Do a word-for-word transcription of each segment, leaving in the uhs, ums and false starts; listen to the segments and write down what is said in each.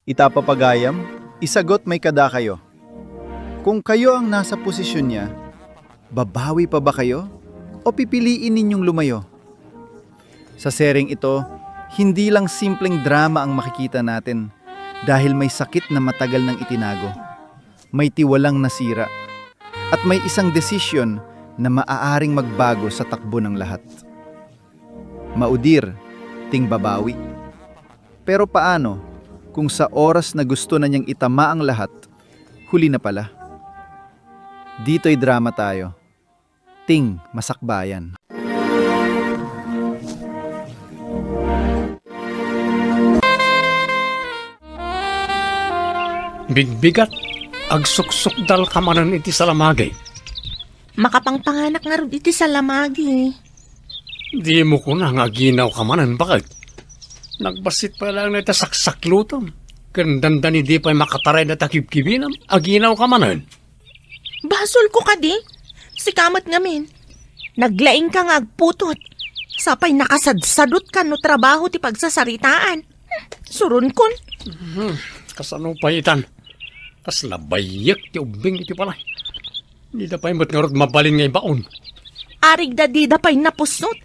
Ita, papagayam, isagut may kadakayo. Kung kayo ang nasa posisyon niya, babawi pa ba kayo? O pipiliin ninyong lumayo? Sa seryeng ito, hindi lang simpleng drama ang makikita natin dahil may sakit na matagal nang itinago, may tiwalang nasira, at may isang desisyon na maaaring magbago sa takbo ng lahat. Maudir, ting babawi. Pero paano kung sa oras na gusto na niyang itama ang lahat, huli na pala? Dito'y drama tayo. Ting masakbayan. Bigbigat, agsuksukdal ka manen iti salamagi. Makapangpanganak ngarud iti salamagi. Dimo kuna nga aginaw ka manen, baket? Nagbassit pay laeng dayta saksaklotem ken dandani di pay makataray dayta kibkibinam. Aginaw ka manen. Basolko kadi? Sika met ngamin. Naglaingka nga agputot. Sapay nakasadsadutka no trabaho ti pagsasaritaan. Hmm, suronkon. Hmm, kasano pay itan? Kasla bayyek ti ubbing iti balay. Dida pay met ngarud mabalin nga ibaon. Arigda dida pay napusot.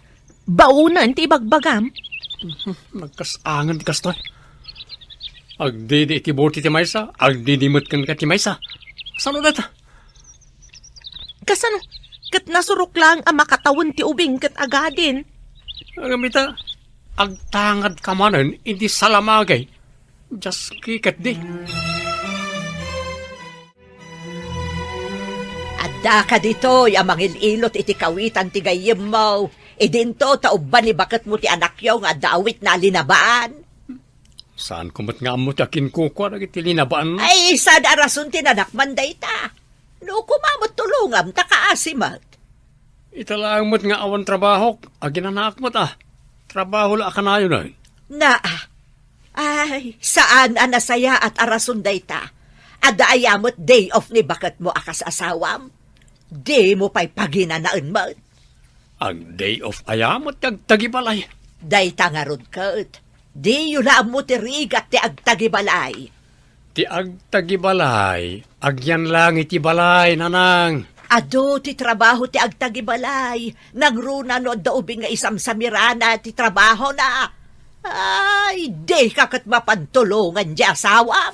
Baonen ti ibagbagam. Mhm, nagkas-angen ti kastoy. Agdidi iti buti ti maysa, agdidi met kenka ti maysa. Kasano dayta? Kasano? Ket nasurok laeng a makatawen ti ubing ket agadin. Ngem ita, agtangad ka manen iti salamagi. Just kiketdi. Adda kaditoy a mangil-ilot iti kawitan ti gayyemmo, idinto ta ubban ni baketmo ti anakyo nga adda awitna a linabaan. Saanko met nga ammo ti akinkukua dagiti linabaan. Ay, saan a rason ti nanakman dayta? No, koma met tulongam ta kaasi met. Ita laeng met nga awan trabahok, aginanaak met a. Trabaho la a kanayon ay. Na, ay, saan a nasayaat a rason dayta. Adda aya met day off ni baketmo a kas asawam? Dimo pay paginanaen met. Ag day off aya met ti agtagibalay. Dayta ngarud ket, diyo la ammo ti rigat ti agtagibalay. Ti agtagibalay, agyan lang iti balay, nanang. Adu ti trabaho ti agtagibalay, nangruna no adda ubing nga isamsamirana ti trabahona. Ay, dika ket mapantulongan ti asawam.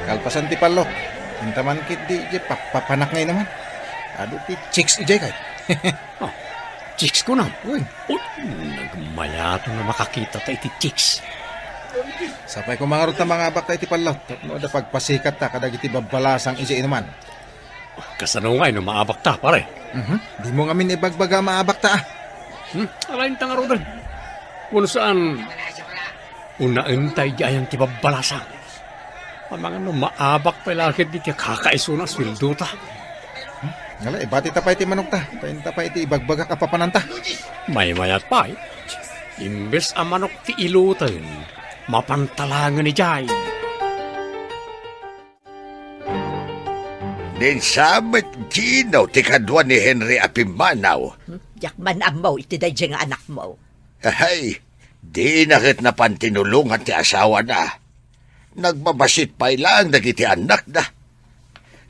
Kalpasan ti pallot. Inta man ketdi idiay pakpapanak nga inuman. Adu ti chicks idiay kay. Ah, chicks kunam? Wen. Ut, nagmayato nga makakita ta iti chicks. Sapay koma ngarud ta mangabak ta iti pallot. Tapno adda pagpasikatta kadagiti babbalasang idiay inuman. Kasano ngay no maabak ta, pare? Mhm. Dimo ngamin ibagbaga maabak ta, ah. Hmm? Alaen ta ngaruden. Wenno saan, unaen ta idiay ayan ti babbalasang. Amangan no maabak pay la ketdi ti kakaisuna a sueldota. Hmm? Ngala, ibati ta pay ti manokta. Tainta pay iti ibagbagak a papananta. Maymayat pay. Imbes a manok ti iloten, mapanta laengen idiay. Dinsa met Gino ti kadua ni Henry a pimmanaw. Hmm? Diak man ammo iti daydiay nga anakmo. Ay, dina ket napan tinulongan ti asawana. Nagbabassit pay laeng dagiti annakda.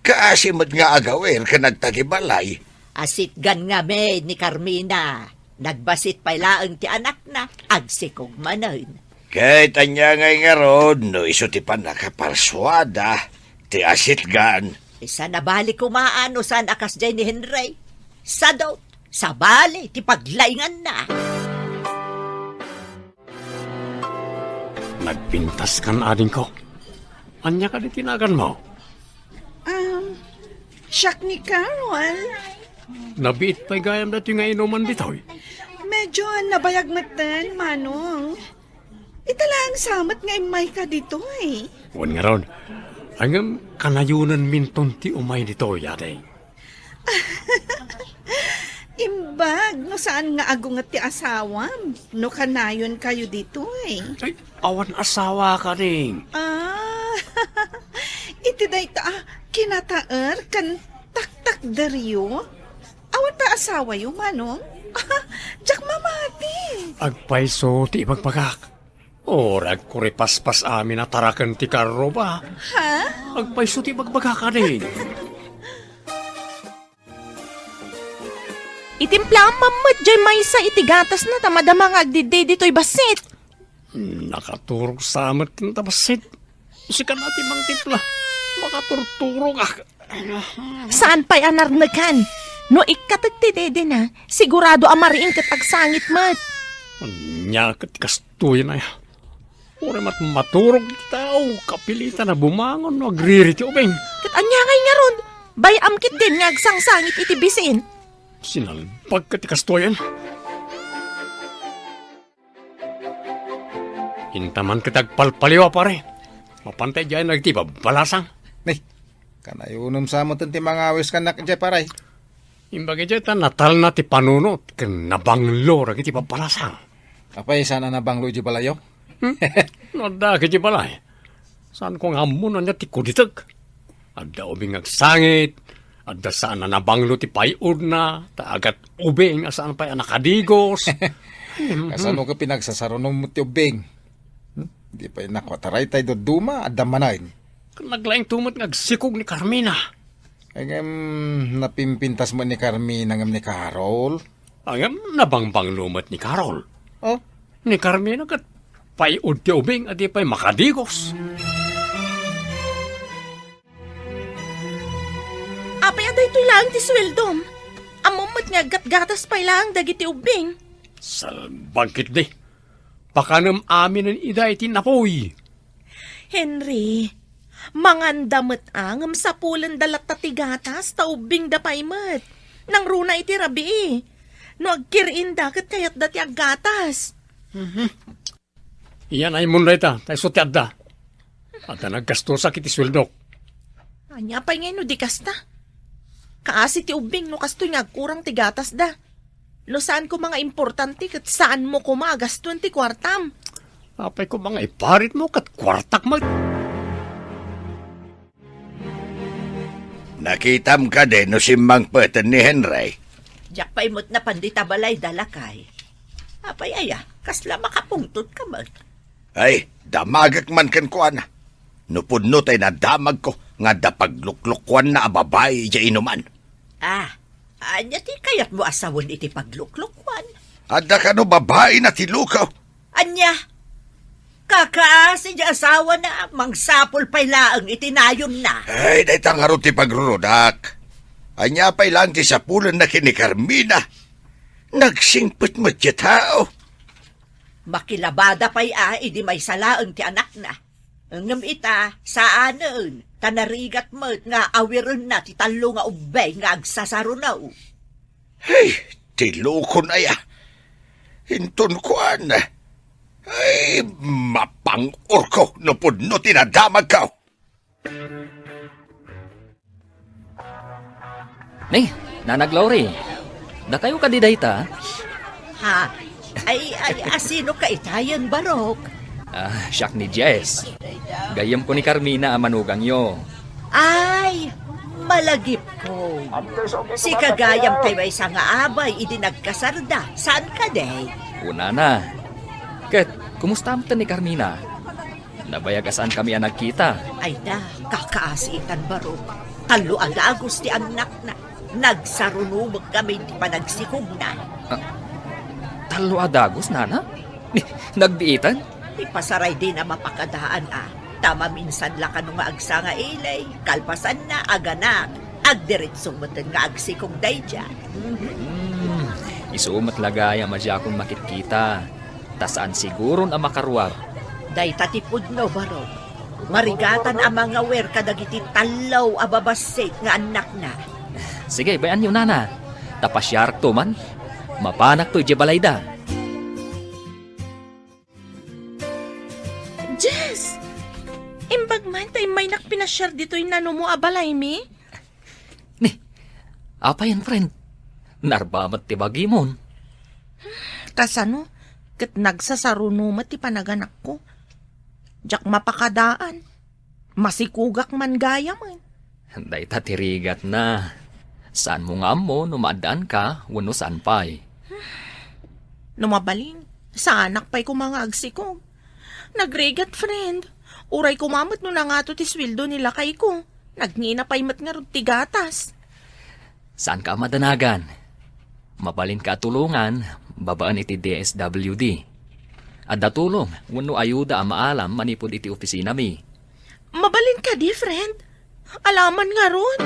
Kaasi met nga agawir ken agtagibalay. Asitgan ngamin ni Carmina. Nagbassit pay laeng ti anakna, agsikog manen. Ket ania ngay ngarud no isu ti pannakaparsuada ti asitgan? Saan a bali koma no saan a kasdiay ni Henry. Sadot, sabali ti paglainganna. Nagpintaskan, adingko. Ania kadi ti naganmo? Um, siak ni Carol. Nabiit pay gayam datoy nga inuman ditoy. Medyo nabayag metten, Manong. Ita laeng sa met nga immayka ditoy. Wen ngarud, ngem kanayonenminton ti umay ditoy, ading. Imbag no saan nga agunget ti asawam, no kanayonkayo ditoy. Ay, awan asawa, ading. Ah, iti dayta a kinataer ken taktakderyo? Awan pay asawayo, Manong? Diak mamati. Agpayso ti ibagbagak. Uray agkuripaspas amin a taraken ti karro ba? Ha? Agpayso ti ibagbagak, adi. Itimplaam met jay maysa iti gatasna ta madama nga agdiddi ditoy bassit. Nakaturog sa met ken ta bassit. Sika na ti mangtimpla. Makaturturogak. Saan pay a narnekan. No ikkatek ti dedena, sigurado a mariing ket agsangit met. Ania ket kastoyen aya? Uray met maturog ti tao, kapilitan a bumangon no agriri ti ubing. Ket ania ngay ngarud? Bay-am ketdin nga agsangsangit iti bisin. Sinalbag ket ti kastoyen. Intaman ket agpalpaliw a pare. Mapantay diay nagiti babbalasang. Ni, kanayonem sa met ti mangawis kanak diay, pare. Imbag idiay ta natalna ti panunot ken nabanglo dagiti babbalasang. Apay, saan a nabanglo idiay balayo? Hmm? No adda ket idiay balay. Saanko nga ammo no ania ti kuditek. Adda ubing nga agsangit, adda saan a nabanglo ti pay-odna, ta agat ubing a saan pay a nakadigos. Mhm. Kasano ket pinagsasarunom ti ubing? Hmm? Di pay nakuataray tay dadduma, adda manen. Naglaingto met nga agsikog ni Carmina. Ay, ngem, napimpintas met ni Carmina ngem ni Carol. Ah, ngem, nabangbanglo met ni Carol. Oh? Ni Carmina ket pay-od ti ubing a di pay makadigos. Apay a daytoy laeng ti sueldom? Ammom met nga aggatgatas pay laeng dagiti ubbing. Salbag ketdi. Pakanem aminen ida iti napuy. Henry, manganda met a, ngem sapulenda latta ti gatas ta ubbingda pay met. Nangruna iti rabii. No agkir-inda ket kayatda ti aggatas. Mhm. Iyan ay mun dayta, ta isu ti adda. Adda naggastosak iti sueldok. Ania pay ngay no di kasta? Kaasi ti ubbing no kastoy nga agkurang ti gatasda. No saan koma nga importante ket saanmo koma a gastoen ti kuartam. Apay koma nga iparitmo ket kuartak met. Nakitam kadi no simmangpeten ni Henry? Diak pay met napan dita balayda, lakay. Apay aya, kasla makapungtotka met? Ay, damagek man kenkuana. No pudno tay nadamagko nga adda pagluklokuanna a babai idiay inuman. Ah, ania ti kayatmo a sawen iti pagluklokuan? Adda kano babaina ti lukaw. Ania? Kakaasi ti asawana, mangsapul pay laeng iti nayonna. Ay, dayta ngarud ti pagrurudak. Ania pay laeng ti sapulenna ken ni Carmina? Nagsingpet met ti tao. Makilabada pay a idi maysa laeng ti anakna. Ngem ita, saanen, ta narigat met nga awirenna ti tallo nga ubbing nga agsasaruno. Hey, ti lukon aya. Inton kuan. Ay, mapang-orko no pudno ti nadamagko. Ni, Nana Glory, dakayo kadi dayta? Ha? Ay, ay, asino ka itayen, Barok? Ah, siak ni Jess. Gayyemko ni Carmina a manugangyo. Ay, malagipko. Sika gayam ti maysa nga abay idi nagkasarda. Saan kadi? Kunana. Ket, kumusta met ni Carmina? Nabayag a saankami a nagkita. Ay na, kakaasi itan, Barok. Tallo a dagus ti annakna. Nagsarunomekkami ti panagsikogna. Ah, tallo a dagus, Nana? Ni, nagbiitan? Ti pasaray dina mapakadaan a. Ta maminsan la kano nga agsanga ili, kalpasanna, aganak. Agdiretso metten nga agsikog daydiay. Hmm, isu met la gayam a diakon makitkita. Ta saan siguron a makaruar. Dayta ti pudno, Barok. Marigatan a mangawer kadagiti tallo a babassit nga annakna. Sige, bay-anyo, Nana. Ta pasiarakto man. Mapanakto idiay balayda. Jess! Imbag man ta immaynak pinasiar ditoy nanumo a balaymi? Ni, apayen, friend? Narba met ti bagimon. Kasano? Ket nagsasaruno met ti panaganakko. Diak mapakadaan. Masikogak man gayamen. Dayta ti rigatna. Saanmo nga ammo no maaddaanka wenno saan pay. No mabalin, saanak pay koma nga agsikog. Nagrigat, friend. Uray koma met no nangato ti sueldo ni lakayko. Nagngina pay met ngarud ti gatas. Saanka a madanagan. Mabalinka a tulongan babaen iti D S W D. Adda tulong wenno ayuda a maalam manipud iti opisinami. Mabalin kadi, friend? Alaman ngarud.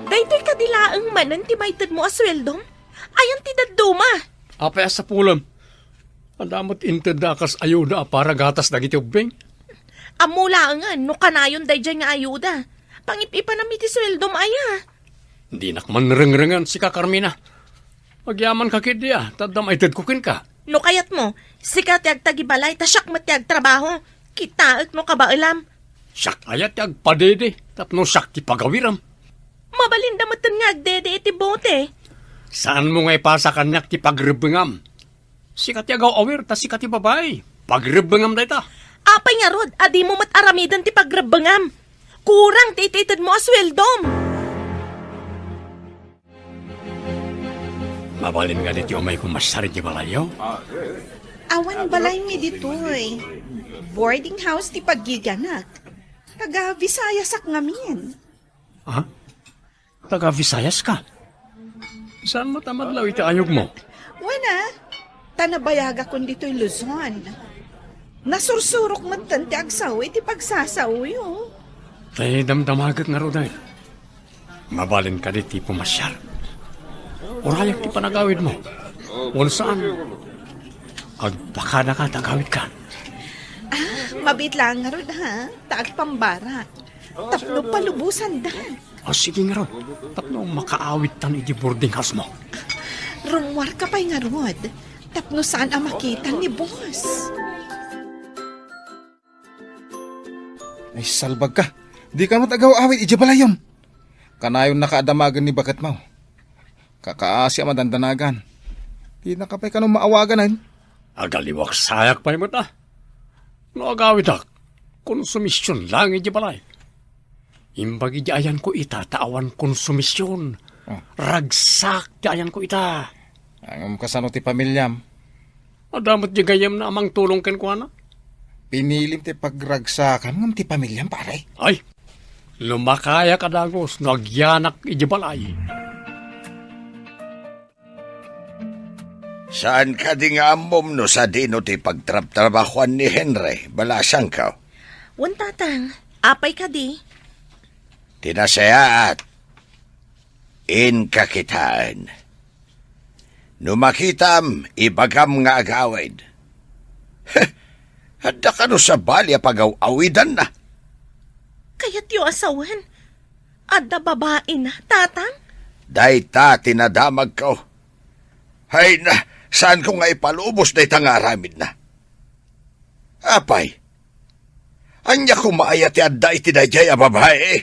Daytoy kadi laeng manen ti maitedmo a sueldom? Ayan ti dadduma? Apay a sapulem? Adda met intedda a kas ayuda a para gatas dagiti ubbing. Ammo laengen no kanayon daydiay nga ayuda. Pangip-ipanam iti sueldom aya. Dinak man rengrengen, sika, Carmina. Agyamanka ketdi a, ta adda maitedko kenka. No kayatmo, sika ti agtagibalay, ta siak met ti agtrabaho. Kitaek no kabaelam. Siak aya ti agpadede, tapno siak ti pagawiram. Mabalinda metten nga agdede iti bote. Saanmo nga ipasa kaniak ti pagrebbengam? Sika ti agaw-awir, ta sika ti babai. Pagrebbengam dayta. Apay ngarud a dimo met aramiden ti pagrebbengam? Kurang ti itedmo a sueldom. Mabalin nga ditoy umayko masiar iti balayyo? Awan balaymi ditoy. Boarding house ti paggigianak. Taga Visayasak ngamin. Ha? Taga Visayaska? Saan met a madlaw iti ayogmo? Wen a, ta nabayagakon ditoy Luzon. Nasursurok metten ti agsao iti pagsasaoyo. Tay damdamagek ngarud ay. Mabalin kadi ti pumasiar? Urayak ti panagawidmo. Wen saan, agpakadaka ta agawidkan. Ah, mabiit laeng ngarud, ha? Ta agpambarak. Tapno palubosanda. O, sige ngarud, tapno makaawidtan iti boarding house mo. Rummuarka pay ngarud, tapno saan a makita ni boss. Ay, salbagka. Dika met agaw-awid idiay balayyom. Kanayonnaka a damagen ni baketmo. Kakaasi a madandanagan. Dinaka pay kano maawaganen. Agaliwak sayak pay met a. No agawidak, konsumision laeng idiay balay. Imbag idiay ayanko ita ta awan konsumision. Ah. Ragsak ti ayanko ita. Ngem kasano ti pamiliam? Adda met di gayyemna a mangtulong kenkuana. Pinilim ti pagragsakan ngem ti pamiliam, pare. Ay, lumakayak a dagus no agyanak idiay balay. Saan kadi nga ammom no sadino ti pagtrabtrabahoan ni Henry, balasangko? Wen, Tatang. Apay kadi? Ti nasayaat, inka kitaen. No makitam, ibagam nga agawid. Heh, adda kano sabali a pagaw-awidanna? Kayatyo a sawen? Adda babaina, Tatang? Dayta ti nadamagko. Hay na, saanko nga ipalubos dayta nga aramidna. Apay, ania koma aya ti adda iti daydiay a babai?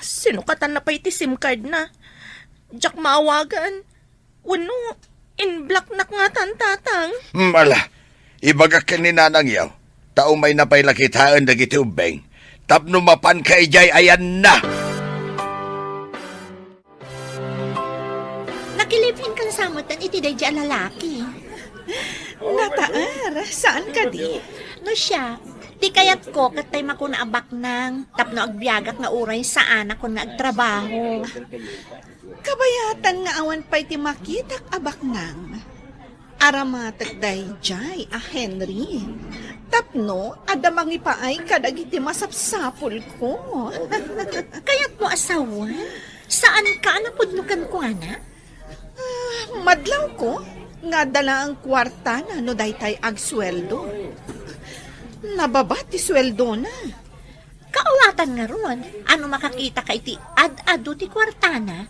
Sinukatanna pay ti SIM cardna. Diak maawagan. Wenno, in-blocknak ngatan, Tatang. Mala, ibagak ken ni nanangyo, ta umayna pay la kitaen dagiti ubbing, tapno mapanka idiay ayanna. Nakilive-in kan sa metten iti daydiay a lalaki. Nataer, saan kadi? No siak, ti kayatko ket tay makuna a baknang, tapno agbiagak nga uray saanakon nga agtrabaho. Kabayatan nga awan pay ti makitak a baknang. Aramatek daydiay a Henry. Tapno adda mangipaay kadagiti masapsapulko. Kayatmo a sawen? Saanka a napudno kenkuana? Ah, madlawko nga adda laeng kuartana no daytay agsueldo. Nababa ti sueldona. Kaawatan ngarud, a no makakitaka iti ad-adu ti kuartana,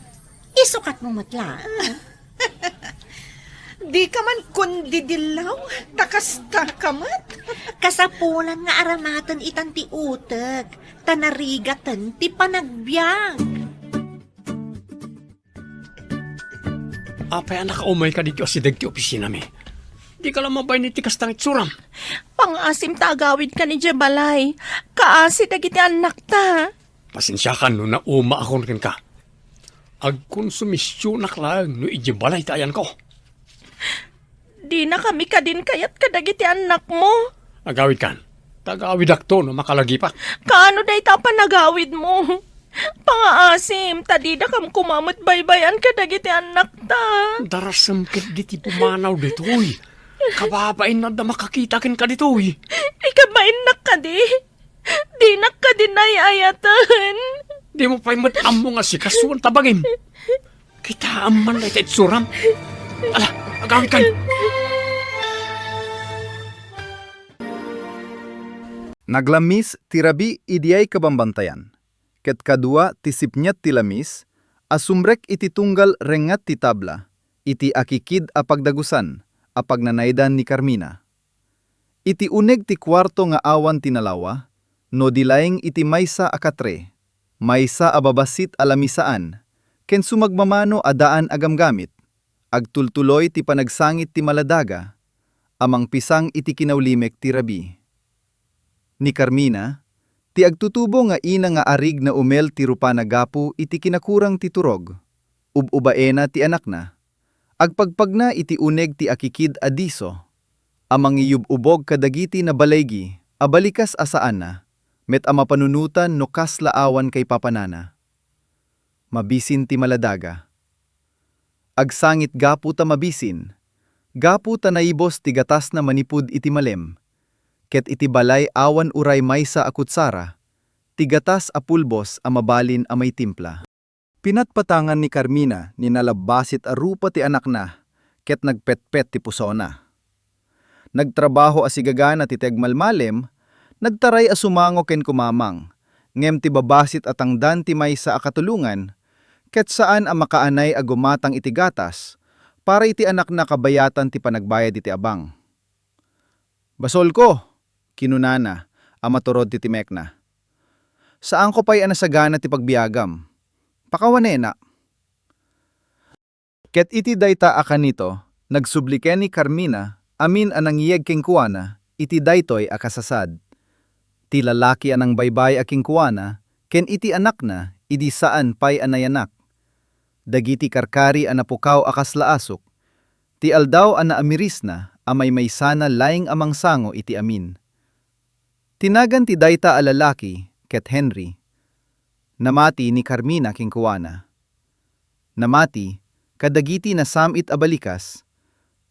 isukatmo met laeng. Dika man kundidillaw, ta kasta ka met. Kasapulan nga aramaten itan ti utek, ta narigaten ti panagbiag. Apay a nakaumayka ditoy asideg ti opisinami? Dika la mabain iti kasta nga itsuram. Pangasim ta agawidkan idiay balay. Kaasi dagiti annakta. Pasensiakan no naumaakon kenka. Agkonsumisionak laeng no idiay balay ti ayanko. Dinakami kadin kayat kadagiti annakmo. Agawidkan. Tagawidakto no makalagipak. Kaano dayta a panagawidmo? Pangaasim, ta didakam koma met baybay-an kadagiti annakta. Darasem ketdi ti pumanaw ditoy. Kababain adda makakita kenka ditoy. Ikabainnak kadi? Dinak kadi ay-ayaten. Dimo pay met ammo nga sika suan tabangim. Kitaem man dayta itsuram. Ala, agawidkan. Naglamis ti rabii idiay kabambantayan, ket kadua ti sipniat ti lamis a sumrek iti tunggal rengngat ti tabla iti akikid a pagdagusan a pagnanaydan ni Carmina. Iti uneg ti kuarto nga awan ti nalawa, no di laeng iti maysa a katre, maysa a babassit a lamisaan, ken sumagmamano a daan a gamgamit, agtultuloy ti panagsangit ti maladaga a mangpisang iti kinaulimek ti rabii. Ni Carmina, ti agtutubo nga ina nga arig naumel ti rupana gapu iti kinakurang ti turog, ub-ubaena ti anakna, agpagpagna iti uneg ti akikid a diso a mangiyub-ubog kadagiti nabalaygi a balikas a saanna met a mapanunotan no kasla awan kaipapanana. Mabisin ti maladaga. Agsangit gapu ta mabisin, gapu ta naibos ti gatasna manipud iti malem, ket iti balay awan uray maysa a kutsara ti gatas a pulbos a mabalin a maitimpla. Pinatpatangan ni Carmina ni nalabbasit a rupa ti anakna ket nagpetpet ti pusona. Nagtrabaho a sigagana ti tagmalmalem, nagtaray a sumango ken kumamang, ngem ti babassit a tangdan ti maysa a katulongan, ket saan a makaanay a gumatang iti gatas para iti anakna kabayatan ti panagbayad iti abang. "Basolko," kinunana a maturod ti timekna. "Saanko pay a nasagana ti pagbiagam. Pakawanena." Ket iti dayta a kanito, nagsubli ken ni Carmina amin a nangyeg kenkuana iti daytoy a kasasad. Ti lalaki a nangbaybay a kenkuana ken iti anakna idi saan pay a nayanak. Dagiti karkari a napukaw a kasla asuk, ti aldaw a naamirisna a maymaysana laeng a mangsango iti amin. Tinagan ti dayta a lalaki ket Henry. Namati ni Carmina kenkuana. Namati kadagiti nasam-it a balikas.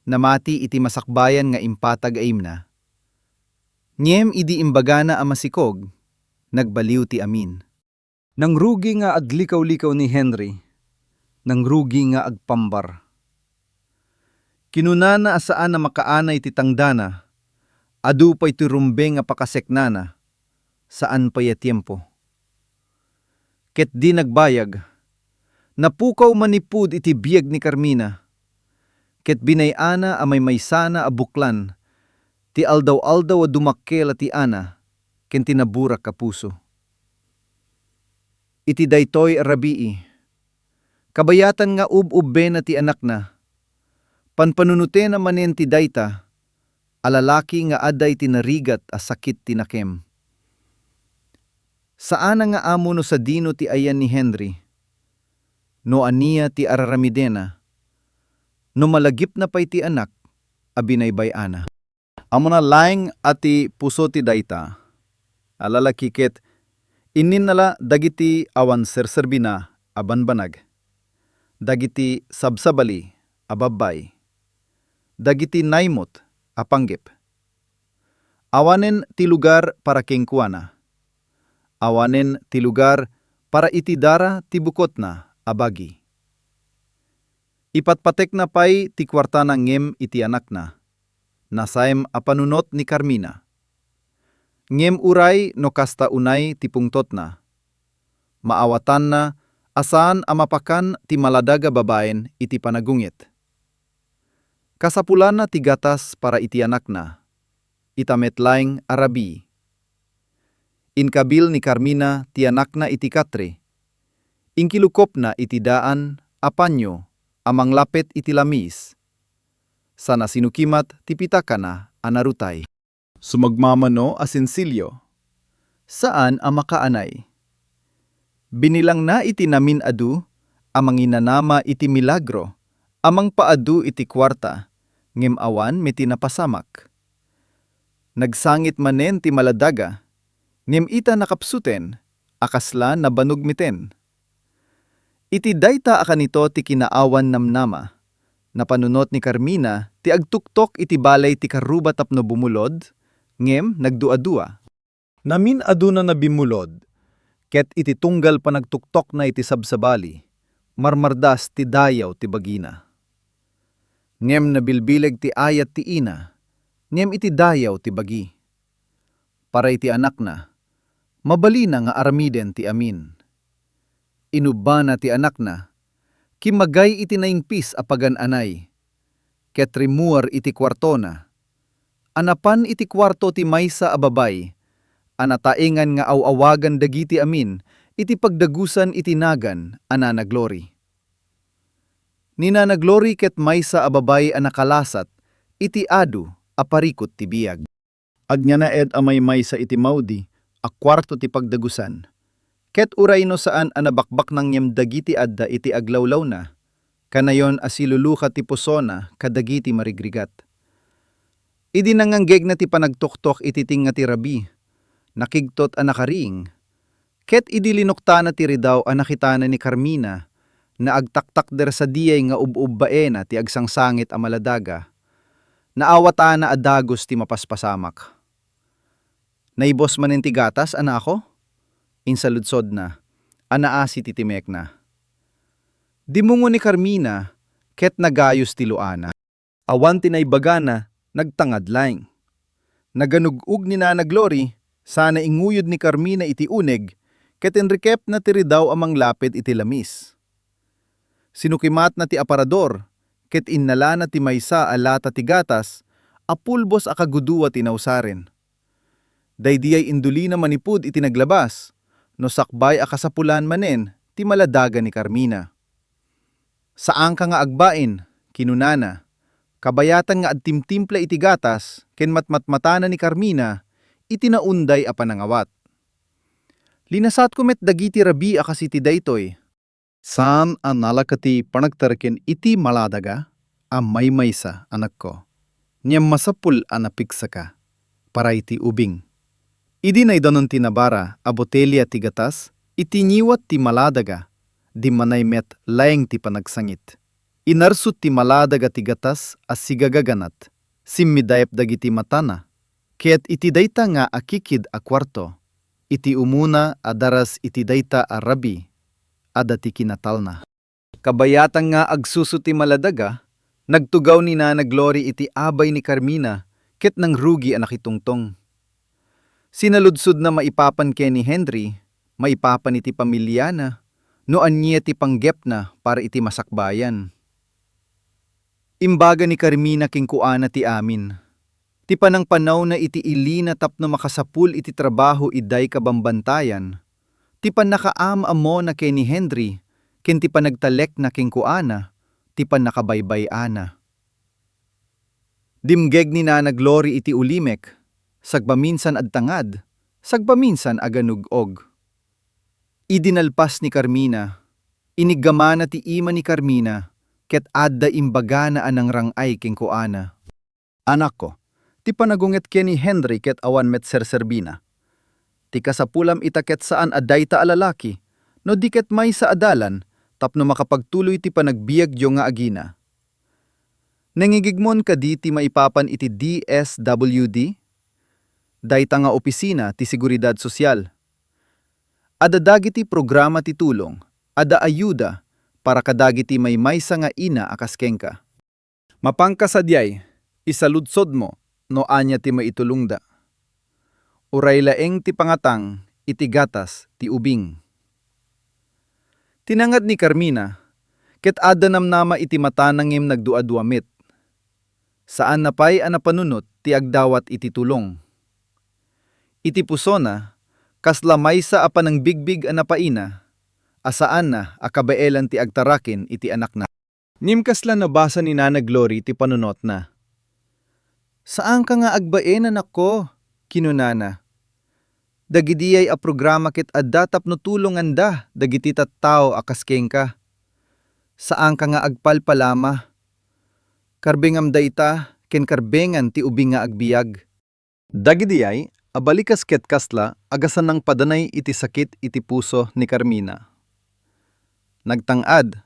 Namati iti masakbayan nga impatag a imna. Ngem idi imbagana a masikog, nagbaliw ti amin. Nangrugi nga aglikaw-likaw ni Henry. Nangrugi nga agpambar. Kinunana a saan a makaanay ti tangdana, adu pay ti rumbeng a pakaseknana, saan pay a tiempo. Ket di nagbayag, napukaw manipud iti biag ni Carmina, ket binay-ana a maymaysana a buklan ti aldaw-aldaw a dumakkel a tiana ken ti naburak a puso. Iti daytoy a rabii, kabayatan nga ub-ubbena ti anakna, panpanunotena manen ti dayta a lalaki nga adda iti narigat a sakit ti nakem. Saana nga amo no sadino ti ayan ni Henry, no ania ti araramidena, no malagipna pay ti anak a binaybay-ana. Ammona laeng a ti puso ti dayta a lalaki ket inninnala dagiti awan serserbina a banbanag, dagiti sabsabali a babbay, dagiti naymot a panggep. Awanen ti lugar para kenkuana. Awanen ti lugar para iti dara ti bukotna a bagi. Ipatpatekna pay ti kuartana ngem iti anakna. Nasaem a panunot ni Carmina. Ngem uray no kasta unay ti pungtotna, maawatanna a saan a mapakan ti maladag a babaen iti panagungit. Kasapulanna ti gatas para iti anakna, ita met laeng a rabii. Inkabil ni Carmina ti anakna iti katre. Inkilukopna iti daan a panio a manglapet iti lamis, sana sinukimat ti pitakana a narutay. Sumagmamano a sensilio, saan a makaanay. Binilangna iti namin-adu a manginanama iti milagro a mangpaadu iti kuarta, ngem awan met ti napasamak. Nagsangit manen ti maladaga, ngem ita nakapsuten a kasla nabanog meten. Iti dayta a kanito ti kinaawan namnama, napanunot ni Carmina ti agtuktok iti balay ti karruba tapno bumulod, ngem nagduadua. Namin-adunana bimmulod, ket iti tunggal panagtuktokna iti sabsabali, marmardas ti dayaw ti bagina. Ngem nabilbileg ti ayat ti ina, ngem iti dayaw ti bagi. Para iti anakna, mabalina nga aramiden ti amin. Inubbana ti anakna, kimmagay iti naingpis a pagan-anay, ket rimmuar iti kuartona. A napan iti kuarto ti maysa a babay a nataengan nga aw-awagan dagiti amin iti pagdagusan iti nagan a Nana Glory. Ni Nana Glory ket maysa a babay a nakalasat iti adu a parikut ti biag. Agnyanaed a maymaysa iti maudi a kuarto ti pagdagusan, ket uray no saan a nabakbakna ngem dagiti adda iti aglawlawna, kanayon a siluluka ti pusona kadagiti marigrigat. Idi nanganggegna ti panagtuktok iti tengnga ti rabii, nakigtot a nakariing, ket idi linuktana ti ridaw a nakitana ni Carmina, naagtaktakder sadiay nga ub-ubbaena ti agsangsangit a maladaga. Naawatana a dagus ti mapaspasamak. "Naibos manen ti gatas, anako?" insaludsodna, a naasi ti timekna. Dimungo ni Carmina, ket nagayus ti luana. Awan ti naibagana, nagtangad laeng. Naganug-og ni Nana Glory, sana inguyod ni Carmina iti uneg, ket inrikepna ti ridaw a manglapid iti lamis. Sinukimatna ti aparador, ket innalana ti maysa a lata ti gatas a pulbos a kagudua ti nausaren. Daydiay indulina manipud iti naglabas, no sakbay a kasapulan manen ti maladaga ni Carmina. "Saanka nga agbain," kinunana. Kabayatan nga agtimtimpla iti gatas ken matmatmatana ni Carmina iti naunday a panangawat. "Linasatko met dagiti rabii a kas iti daytoy." "Saan a nalaka ti panagtareken iti maladaga a maymaysa, anakko. Ngem masapul a napigsaka para iti ubing." Idi naidanon ti nabara a botelia ti gatas iti ngiwat ti maladaga, dimmanay met laeng ti panagsangit. Inarsut ti maladaga ti gatas a sigagaganat, simmidayep dagiti matana, ket iti dayta nga akikid a kuarto, iti umuna a daras iti dayta a rabii, adda ti kinatalna. Kabayatan nga agsuso ti maladaga, nagtugaw ni Nana Glory iti abay ni Carmina ket nangrugi a nakitungtong. Sinaludsodna maipapan ken ni Henry, maipapan iti pamiliana, no ania ti panggepna para iti masakbayan. Imbaga ni Carmina kenkuana ti amin. Ti panangpanawna iti ilina tapno makasapul iti trabaho idiay kabambantayan, ti pannakaam-ammona ken ni Henry, ken ti panagtalekna kenkuana, ti pannakabaybay-ana. Dimgeg ni Nana Glory iti ulimek, sagpaminsan agtangad, sagpaminsan aganug-og. Idi nalpas ni Carmina, iniggamana ti ima ni Carmina, ket adda imbagana a nangrang-ay kenkuana. "Anakko, ti panagunget ken ni Henry ket awan met serserbina. Ti kasapulam ita ket saan a dayta a lalaki, no di ket maysa a dalan tapno makapagtuloy ti panagbiagyo nga agina. Nangigigmon kadi ti maipapan iti D S W D? Dayta nga opisina ti Seguridad Sosial. Adda dagiti programa ti tulong, adda ayuda para kadagiti maymaysa nga ina a kas kenka. Mapanka sadiay, isaludsodmo no ania ti maitulongda. Uray laeng ti pangatang iti gatas ti ubing." Tinangad ni Carmina, ket adda namnama iti matana ngem nagduadua met. Saanna pay a napanunot ti agdawat iti tulong. Iti pusona, kasla maysa a panangbigbig a napaina, a saanna a kabaelan ti agtaraken iti anakna. Ngem kasla nabasa ni Nana Glory ti panunotna. "Saanka nga agbaen, anakko," kinunana. "Dagidiay a programa ket adda tapno tulonganda dagiti tattao a kas kenka. Saanka nga agpalpalama. Karbengam dayta ken karbengan ti ubing nga agbiag. Dagidiay a balikas ket kasla a gasanangpadanay iti sakit iti puso ni Carmina. Nagtang-ad,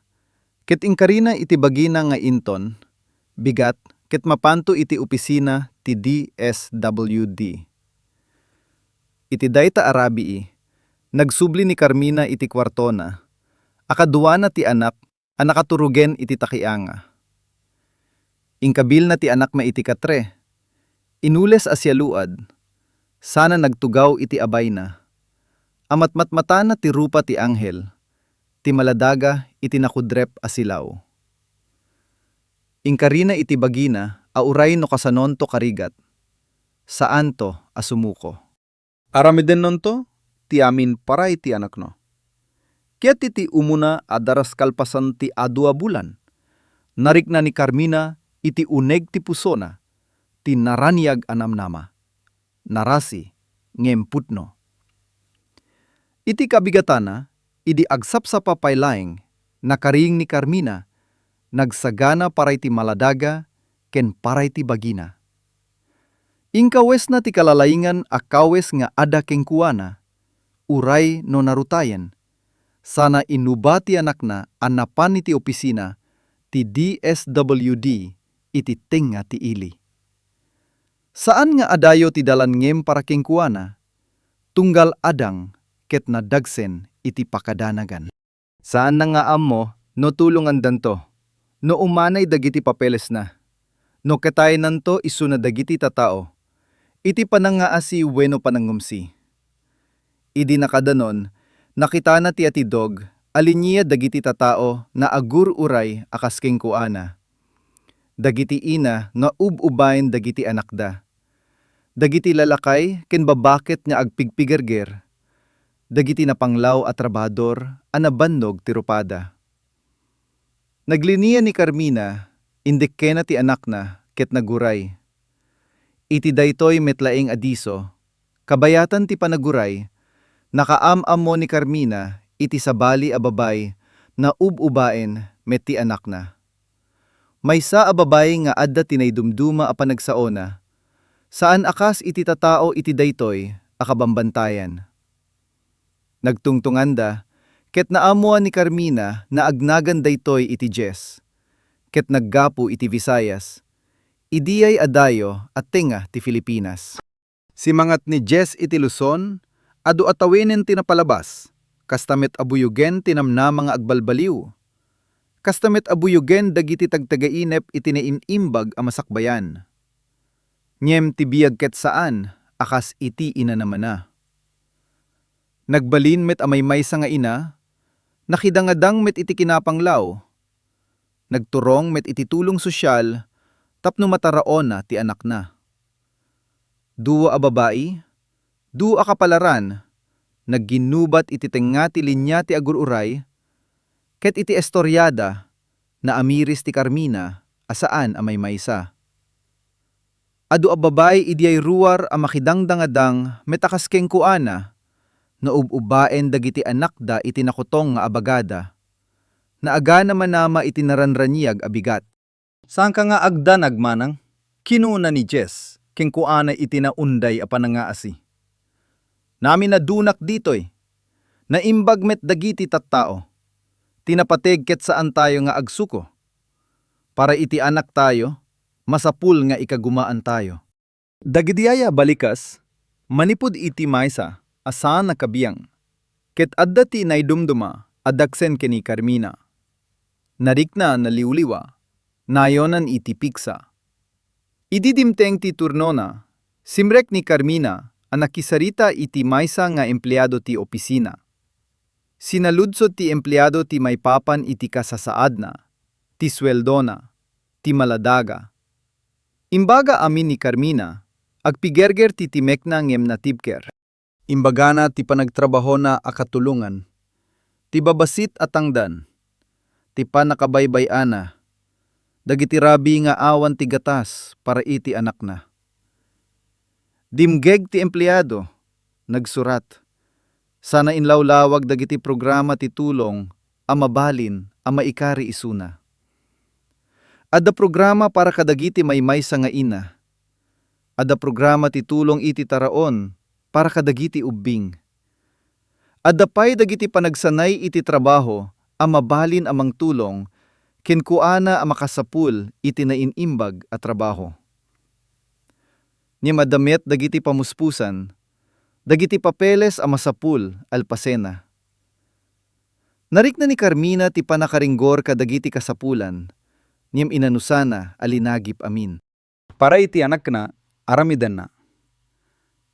ket inkarina iti bagina nga inton, bigat, ket mapanto iti opisina ti D S W D. Iti dayta a rabii, nagsubli ni Carmina iti kuartona, a kaduana ti anak a nakaturogen iti takianga. Inkabilna ti anakna iti katre. Inules a sialuad, sana nagtugaw iti abayna. Amatmatmatana ti rupa ti anghel, ti maladaga iti nakudrep a silaw. Inkarina iti bagina a uray no kasanonto karigat, saanto a sumuko. Aramidennonto ti amin para iti anakna. Ket iti umuna a daras kalpasan ti adu a bulan, narikna ni Carmina iti uneg ti pusona ti naraniag a namnama. Narasi, ngem pudno. Iti kabigatana, idi agsapsapa pay laeng, nakaring ni Carmina, nagsagana para iti maladaga ken para iti bagina. Inkawesna ti kalalaingan a kawes nga adda kenkuana, uray no narutayen, sana inuba ti anakna a napan iti opisina ti D S W D iti tengnga ti ili. Saan nga adayo ti dalan ngem para kenkuana, tunggal adang ket nadagsen iti pakadanagan. Saanna nga ammo no tulongandanto, no umanay dagiti papelesna, no kataynanto isuna dagiti tattao iti panangngaasi wenno panangngumsi. Idi nakadanon, nakitana ti atidog a linia dagiti tattao nga agur-uray a kas kenkuana. Dagiti ina nga ub-ubaen dagiti anakda. Dagiti lalakay ken babaket nga agpigpigerger. Dagiti napanglaw a trabahador a nabannog ti rupada. Naglinia ni Carmina, indekkena ti anakna ket naguray. Iti daytoy met laeng a disso, kabayatan ti panaguray, nakaam-ammo ni Carmina iti sabali a babbai nga ub-ubaen met ti anakna. Maysa a babbai nga adda ti naidumduma a panagsaona, saan a kas iti tattao iti daytoy a kabambantayan. Nagtungtunganda, ket naammoan ni Carmina nga agnagan daytoy iti Jess, ket naggapu iti Visayas, idiay adayo a tengnga ti Filipinas. Simangat ni Jess iti Luzon, adu a tawenen ti napalabas, kasta met a buyogen ti namnama nga agbalbaliw. Kasta met a buyogen dagiti tagtagainep iti naim-imbag a masakbayan. Ngem ti biag ket saan a kas iti inanamana. Nagbalin met a maymaysa nga ina, nakidangadang met iti kinapanglaw. Nagturong met iti tulong sosyal tapno mataraona ti anakna. Dua a babai, dua a kapalaran, nagginnubat iti tengnga ti linia ti agur-uray, ket iti istoriada, naamiris ti Carmina a saan a maymaysa. Adu a babai idiay ruar a makidangdangadang met a kas kenkuana, naub-ubaen dagiti anakda iti nakutong nga abagada. Naagana manama iti naranraniag a bigat. Saanka nga agdanag manang, kinuna ni Jess kenkuana iti naunday a panangngaasi. Naminadunak ditoy. Naimbag met dagiti tattao. Ti napateg ket saantayo nga agsuko. Para iti anaktayo, masapul nga ikagumaantayo. Dagidiay a balikas, manipud iti maysa a saan a kabiang, ket adda ti naidumduma a daksen ken ni Carmina. Narikna a naliwliwa, nayonan iti pigsa. Idi dimteng ti turnona, simrek ni Carmina a nakisarita iti maysa nga empleado ti opisina. Sinaludsod ti empleado ti maipapan iti kasasaadna, ti sueldona, ti maladaga. Imbaga amin ni Carmina, agpigerger ti timekna ngem natibker. Imbagana ti panagtrabahona a katulongan, ti babassit a tangdan, ti pannakabaybay-ana, dagiti rabii nga awan ti gatas para iti anakna. Dimgeg ti empleado, nagsurat, sana inlawlawag dagiti programa ti tulong a mabalin a maikari isuna. Adda programa para kadagiti maymaysa nga ina. Adda programa ti tulong iti taraon para kadagiti ubbing. Adda pay dagiti panagsanay iti trabaho a mabalin a mangtulong kenkuana a makasapul iti nainim-imbag a trabaho. Ngem adda met dagiti pamuspusan, dagiti papeles a masapul a alpasena. Narikna ni Carmina ti pannakaringgor kadagiti kasapulan, ngem inanusana a linagip amin. Para iti anakna, aramidenna.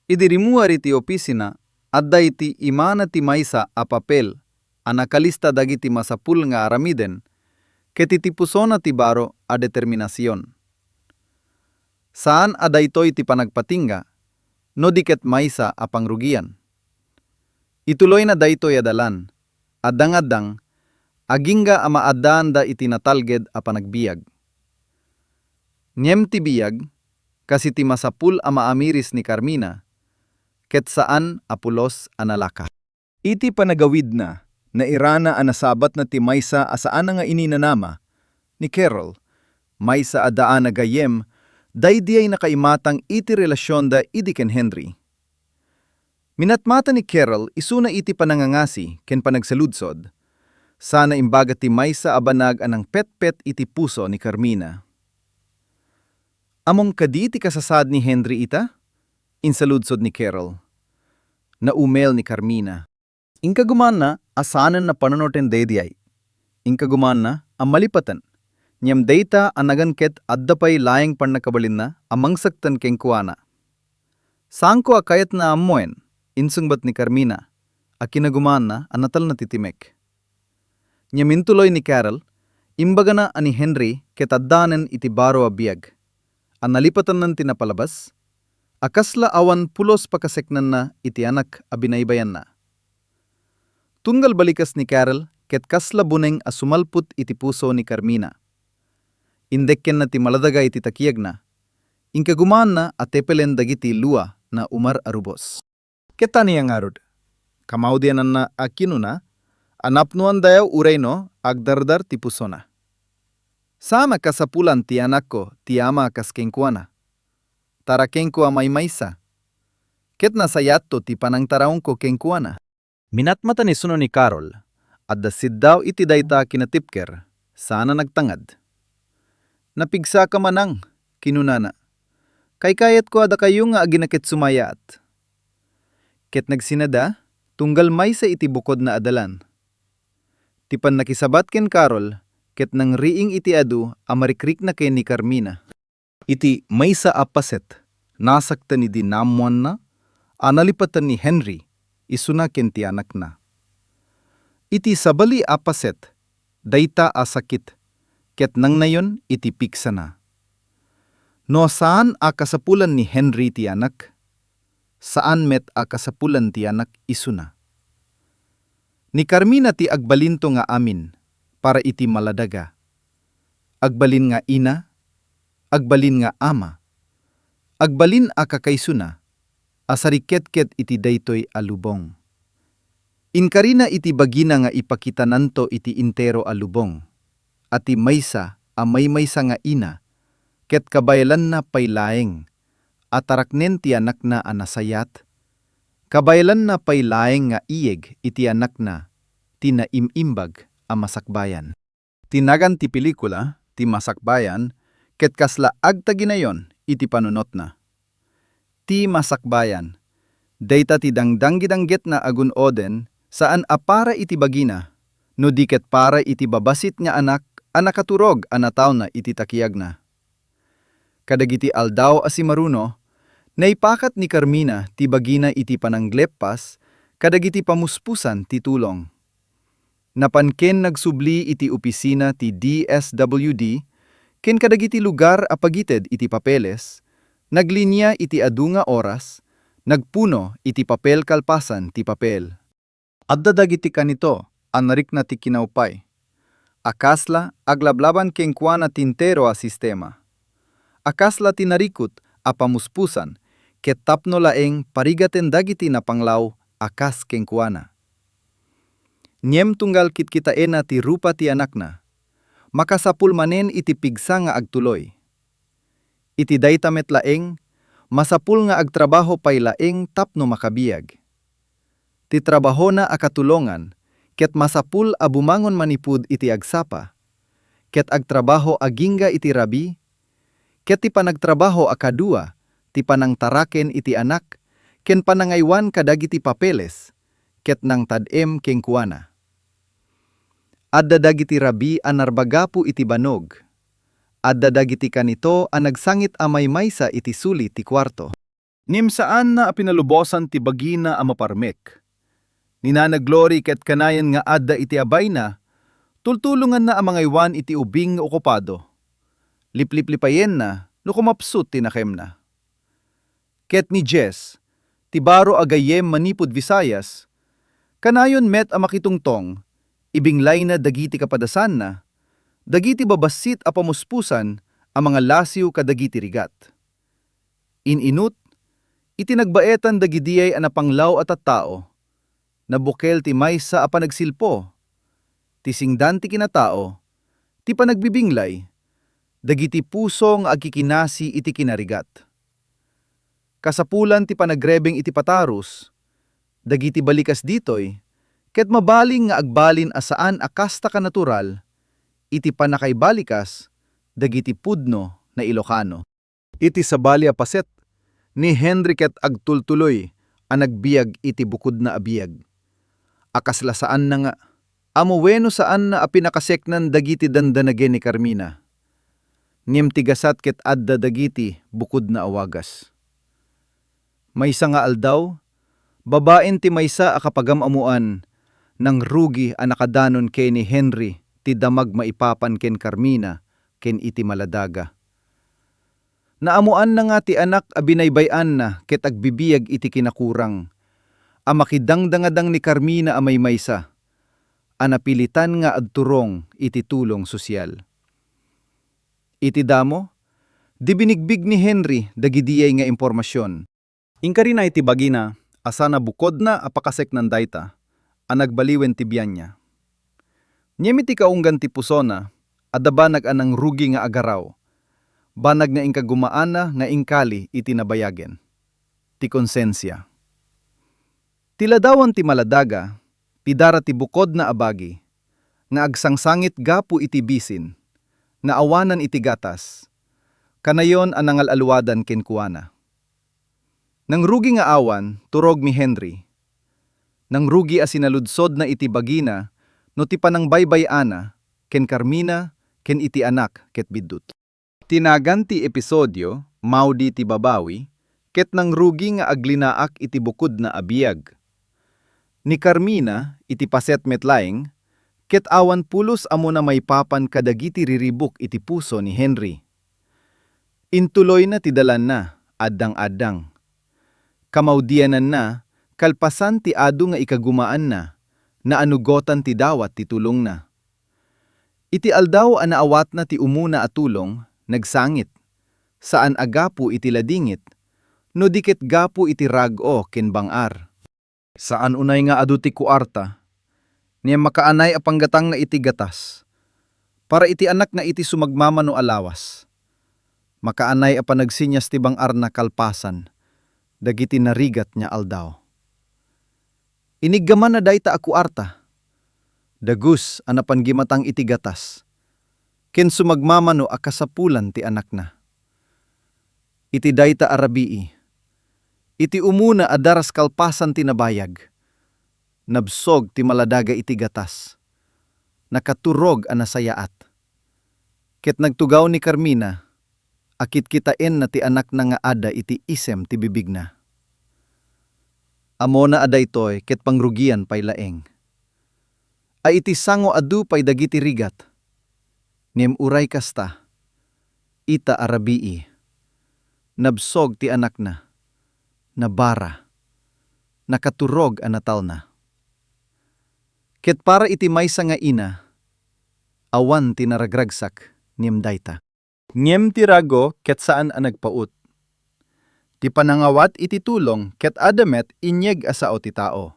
Idi rimmuar iti opisina, adda iti imana ti maysa a papel a nakalista dagiti masapul nga aramiden ket iti pusona ti baro a determinasion. Saan a daytoy ti panagpatingga, no di ket maysa a pangrugian. Ituloyna daytoy a dalan, addang-addang, agingga a maaddaanda iti natalged a panagbiag. Ngem ti biag, kas iti masapul a maamiris ni Carmina, ket saan a pulos a nalaka. Iti panagawidna, nairana a nasabatna ti maysa a saan nga ininanama ni Carol, maysa a daan a gayyem daydi a nakaimatang iti relasionda idi ken Henry. Minatmata ni Carol isuna iti panangangasi ken panagsaludsod. Sana imbaga ti maysa a banag a nangpetpet iti puso ni Carmina. "Ammom kadi ti kasasaad ni Henry ita?" insaludsod ni Carol. Naumel ni Carmina. Inkagumaanna a saanen a panunoten daydiay. Inkagumaanna a malipaten. Ngem dayta a nagan ket adda pay laeng pannakabalinna a mangsekten kenkuana. "Saanko a kayatna a ammoen," insungbat ni Carmina, a kinagumaanna a natalna ti timek. Ngem intuloy ni Carol, imbagana a ni Henry ket addanen iti baro a biag, a nalipatennen ti napalabas, a kasla awan pulos pakaseknenna iti anak a binaybayanna. Tunggal balikas ni Carol ket kasla buneng a sumalput iti puso ni Carmina. Indekkenna ti maladaga iti takiagna. Inkagumaanna a tepelen dagiti lua na umararubos. Ket ania ngarud? Kamaudiananna a kinuna, a napnoan dayaw uray no agdardar ti pusona. Saan a kasapulan ti anakko ti ama a kas kenkuana. Tara kenko a maymaysa. Ket nasayatto ti panangtaraonko kenkuana. Minatmatan isuna ni Carol, adda siddaw iti dayta a kinatipker, saan a nagtangad. "Napigsaka manang," kinunana. "Kaykayatko a dakayo nga aginaketsumayaat." Ket nagsinada, tunggal maysa iti bukodna a dalan. Ti pannakisabat ken Carol ket nangriing iti adu a marikrikna ken ni Carmina. Iti maysa a paset, nasaktan idi naammoanna a nalipatan ni Henry isuna ken ti anakna. Iti sabali a paset, dayta a sakit ket nangnayon iti pigsana. No saan a kasapulan ni Henry ti anak, saan met a kasapulan ti anak isuna. Ni Carmina ti agbalinto nga amin para iti maladaga. Agbalin nga ina, agbalin nga ama, agbalin a kakaisuna a sariketket iti daytoy a lubong. Inkarina iti bagina nga ipakitananto iti intero a lubong a ti maysa a maymaysa nga ina, ket kabaelanna pay laeng a taraknen ti anakna a nasayat, kabaelanna pay laeng nga iyeg iti anakna ti naimm-imbag a masakbayan. Ti nagan ti pelikula ti masakbayan ket kasla agtaginayon iti panunotna. Ti masakbayan, dayta ti dangdanggidanggetna a gun-oden saan a para iti bagina, no di ket para iti babasit nga anak a nakaturog a natawna iti takiagna. Kadagiti aldaw a simaruno, naipakat ni Carmina ti bagina iti panangleppas kadagiti pamuspusan ti tulong. Napan ken nagsubli iti opisina ti D S W D ken kadagiti lugar a pagited iti papeles, naglinia iti adu nga oras, nagpuno iti papel kalpasan ti papel. Adda dagiti kanito a narikna ti kinaupay, a kasla aglablabaan kenkuana ti entero a sistema, a kasla ti narikut a pamuspusan ket tapno laeng parigaten dagiti napanglaw a kas kenkuana. Ngem tunggal kitkitaenna ti rupa ti anakna, makasapul manen iti pigsa nga agtuloy. Iti dayta met laeng, masapul nga agtrabaho pay laeng tapno makabiag. Ti trabahona a katulongan ket masapul a bumangon manipud iti agsapa, ket agtrabaho agingga iti rabii, ket ti panagtrabaho a kadua ti panangtaraken iti anak ken panangaywan kadagiti papeles ket nangtad-em kenkuana. Adda dagiti rabii a narba gapu iti banog. Adda dagiti kanito a nagsangit a maymaysa iti suli ti kuarto. Ngem saanna a pinalubosan ti bagina a maparmek. Ni Nana Glory ket kanayon nga adda iti abayna, tultulonganna a mangaywan iti ubing nga okupado. Lipliplipayenna no kumapsut ti nakemna. Ket ni Jess, ti baro a gayyem manipud Visayas, kanayon met a makitungtong, ibinglayna dagiti kapadasanna, dagiti babassit a pamuspusan a mangalasiw kadagiti rigat. In-inut, iti nagbaetan dagidiay a napanglaw a tattao, nabukel ti maysa a panagsilpo, ti singdan ti kinatao, ti panagbibinglay, dagiti puso nga agkikinasi iti kinarigat. Kasapulan ti panagrebeng iti patarus, dagiti balikas ditoy, ket mabalin nga agbalin a saan a kasta kanatural iti pannakaibalikas dagiti pudno na Ilocano. Iti sabali a paset, ni Henry ket agtultuloy a nagbiag iti bukodna a biag. A kasla saanna nga, amo wenno saanna a pinakaseknan dagiti dandanagen ni Carmina. Ngem ti gasat ket adda dagiti bukodna a wagas. Maysa nga aldaw, babaen ti maysa a kapagam-amoan, nangrugi a nakadanon ken ni Henry ti damag maipapan ken Carmina ken iti maladaga. Naamoanna nga ti anak a binaybay-anna ket agbibiag iti kinakurang a makidangdangadang ni Carmina a maymaysa, a napilitan nga agturong iti tulong sosial. Iti damo, di binigbig ni Henry dagidiay nga impormasion. Inkarina iti bagina a sana bukodna a pakaseknan dayta a nagbaliwen ti bianna. Ngem iti kaunggan ti pusona, adda banag a nangrugi nga agaraw, banag nga inkagumaanna nga inkali iti nabayagen ti konsensia. Ti ladawan ti maladaga, pidara ti bukodna a bagi, nga agsangsangit gapu iti bisin, nga awanan iti gatas, kanayon a nangal-aluadan kenkuana. Nangrugi nga awan, turog ni Henry. Nangrugi a sinaludsodna iti bagina no ti panangbaybay-ana ken Carmina ken iti anak ket biddut. Ti nagan ti episodio, Maudi ti Babawi, ket nangrugi nga aglinaak iti bukodna a biag. Ni Carmina, iti paset met laeng, ket awan pulos amona maipapan kadagiti riribuk iti puso ni Henry. Intuloyna ti dalanna, addang-addang. Kamaudiananna, kalpasan ti adu nga ikagumaanna, naanugotan ti dawat ti tulongna. Iti aldaw a naawatna ti umuna a tulong, nagsangit, saan a gapu iti ladingit, no di ket gapu iti rag-o ken bang-ar. Saan unay nga adu ti kuarta, ngem makaanay a panggatangna iti gatas, para iti anakna iti sumagmamano a lawas. Makaanay a panagsinyas ti bang-arna kalpasan dagiti narigat nga aldaw. Iniggamanna dayta a kuarta. Dagus a napan gimatang iti gatas, ken sumagmamano a kasapulan ti anakna. Iti dayta a rabii, iti umuna a daras kalpasan ti nabayag, nabsog ti maladaga iti gatas. Nakaturog a nasayaat. Ket nagtugaw ni Carmina a kitkitaenna ti anakna nga adda iti isem ti bibigna. Ammona a daytoy ket pangrugian pay laeng. A iti sango adu pay dagiti rigat. Ngem uray kasta, ita a rabii, nabsog ti anakna, nabara, nakaturog a natalna. Ket para iti maysa nga ina, awan ti naragragsak ngem dayta. Ngem ti rago ket saan a nagpaut. Ti panangawat iti tulong ket adda met inyeg a sao ti tao.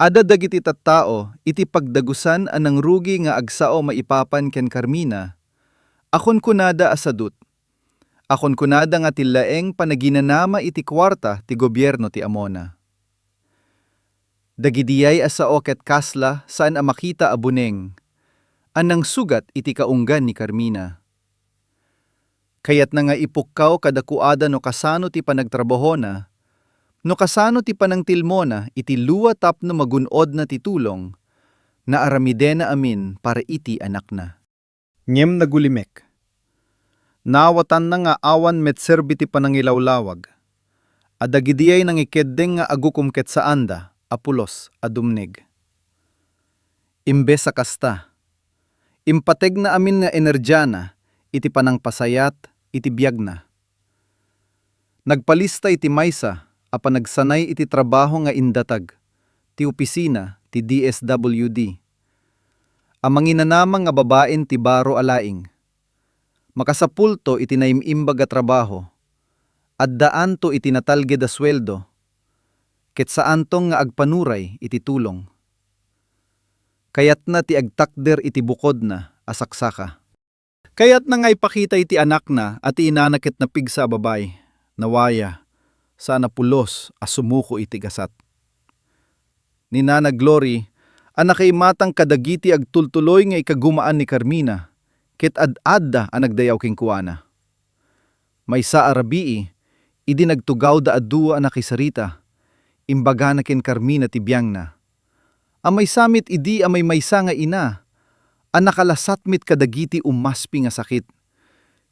Adda dagiti tattao iti pagdagusan a nangrugi nga agsao maipapan ken Carmina a kunkunada a sadut, a kunkunada nga ti laeng panaginanama iti kuarta ti gobierno ti amona. Dagidiay a sao ket kasla saan a makita a buneng a nangsugat iti kaunggan ni Carmina. Kayatna nga ipukkaw kadakuada no kasano ti panagtrabahona, no kasano ti panangtilmona iti lua tapno magun-odna ti tulong, naaramidena amin para iti anakna. Ngem nagulimek. Naawatanna nga awan met serbi ti panangilawlawag. Adda gidiay nangikeddeng nga agukom ket saanda a pulos a dumneg. Imbes a kasta, impategna amin nga enerjiana iti panangpasayat iti biagna. Nagpalista iti maysa a panagsanay iti trabaho nga indatag ti opisina ti D S W D a manginanama nga babaen ti baro a laing. Makasapulto iti naim-imbag a trabaho. Addaanto iti natalged a sueldo, ket saanto nga agpanuray iti tulong. Kayatna ti agtakder iti bukodna a saksaka. Kayatna nga ipakita iti anakna a ti inana ket napigsa a babay, nawaya, saan a pulos a sumuko iti gasat. Ni Nana Glory a nakaimatang kadagiti agtultuloy nga ikagumaan ni Carmina ket ad-adda a nagdayaw kenkuana. Maysa a rabii, idi nagtugawda a dua a nakisarita, imbagana ken Carmina ti biangna. A maysa met idi a maymaysa nga ina a nakalasat met kadagiti ummaspi nga sakit,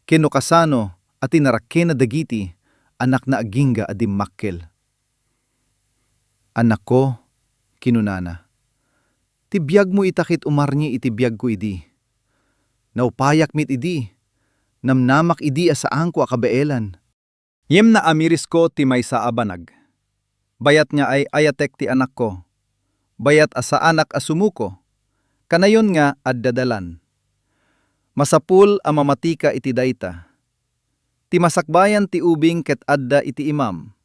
ken no kasano a tinarakkena dagiti anakna agingga a dimmakkel. "Anakko," kinunana, "ti biagmo ita ket umarni iti biagko idi. Naupayak met idi, namnamak idi a saanko a kabaelan." Ngem naamirisko ti maysa a banag. Bayat nga ay-ayatek ti anakko. Bayat a saanak a sumuko. Kanayon nga adda dalan. Masapul a mamatika iti dayta. Ti masakbayan ti ubing ket adda iti imam.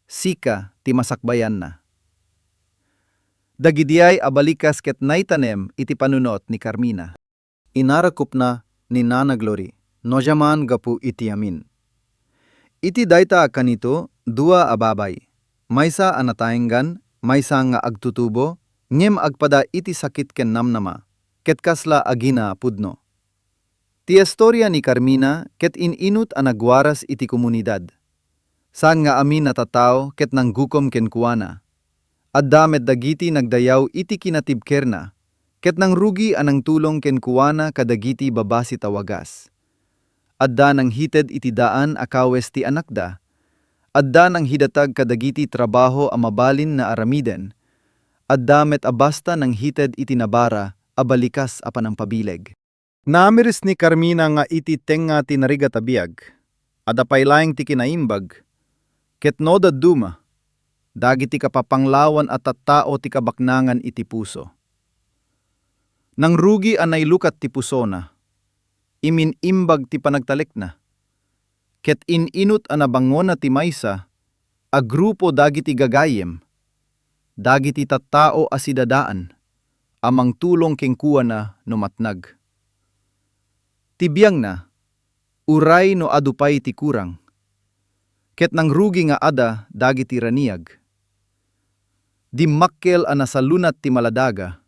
Sika ti masakbayanna. Dagidiay a balikas ket naitanem iti panunot ni Carmina. Inarakupna ni Nana Glory no diaman gapu iti amin. Iti dayta a kanito, dua a babay, maysa a nataenggan, maysa nga agtutubo, ngem agpada iti sakit ken namnama, ket kasla agina a pudno. Ti istoria ni Carmina ket in-inut a nagwaras iti komunidad. Saan nga amin a tattao ket nanggukom kenkuana. Adda met dagiti nagdayaw iti kinatibkerna, ket nangrugi a nangtulong kenkuana kadagiti babassit a wagas. Adda nanghited iti daan a kawes ti anakda. Adda nanghidatag kadagiti trabaho a mabalin nga aramiden. Adda met a basta nanghited iti nabara a balikas a panangpabileg. Naamiris ni Carmina nga iti tengnga ti narigat a biag, adda pay laeng ti kinaimbag, ket no dadduma, dagiti kapapanglawan a tattao ti kabaknangan iti puso. Nangrugi a nailukat ti pusona, imin-imbag ti panagtalekna, ket in-inut a nabangona ti maysa a grupo dagiti gagayyem, dagiti tattao a sidadaan a mangtulong kenkuana no matnag. Ti biangna, uray no adu pay ti kurang, ket nangrugi nga ada dagiti raniag. Dimmakkel a nasalunat ti maladaga,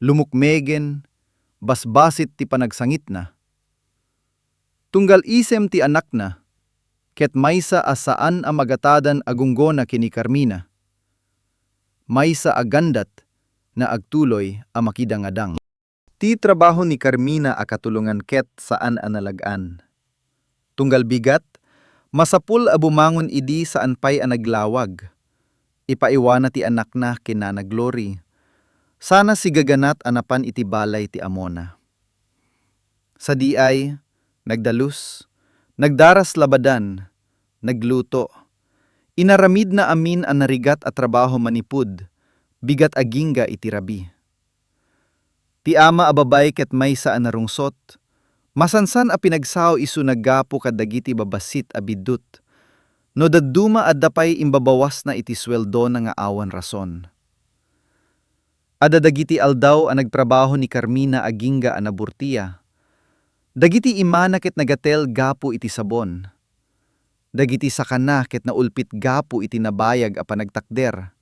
lumukmegen, basbasit ti panagsangitna. Tunggal isem ti anakna, ket maysa a saan a magatadan a gunggona ken ni Carmina. Maysa a gandat na agtuloy a makidangadang. Ti trabaho ni Carmina a katulongan ket saan a nalag-an. Tunggal bigat, masapul a bumangon idi saan pay a naglawag. Ipaiwana ti anakna ken Nana Glory. Sana sigaganat a napan iti balay ti amona. Sadiay, nagdalus, nagdaras labadan, nagluto. Inaramidna amin a narigat a trabaho manipud, bigat agingga iti rabii. Ti ama a babay ket maysa a narungsot, masansan a pinagsao isu naggapu kadagiti babassit a biddut. No dadduma adda pay imbabawasna iti sueldona nga awan rason. Adda dagiti aldaw a nagtrabaho ni Carmina agingga a naburtia. Dagiti imana ket nagatel gapu iti sabon. Dagiti sakana ket naulpit gapu iti nabayag a panagtakder.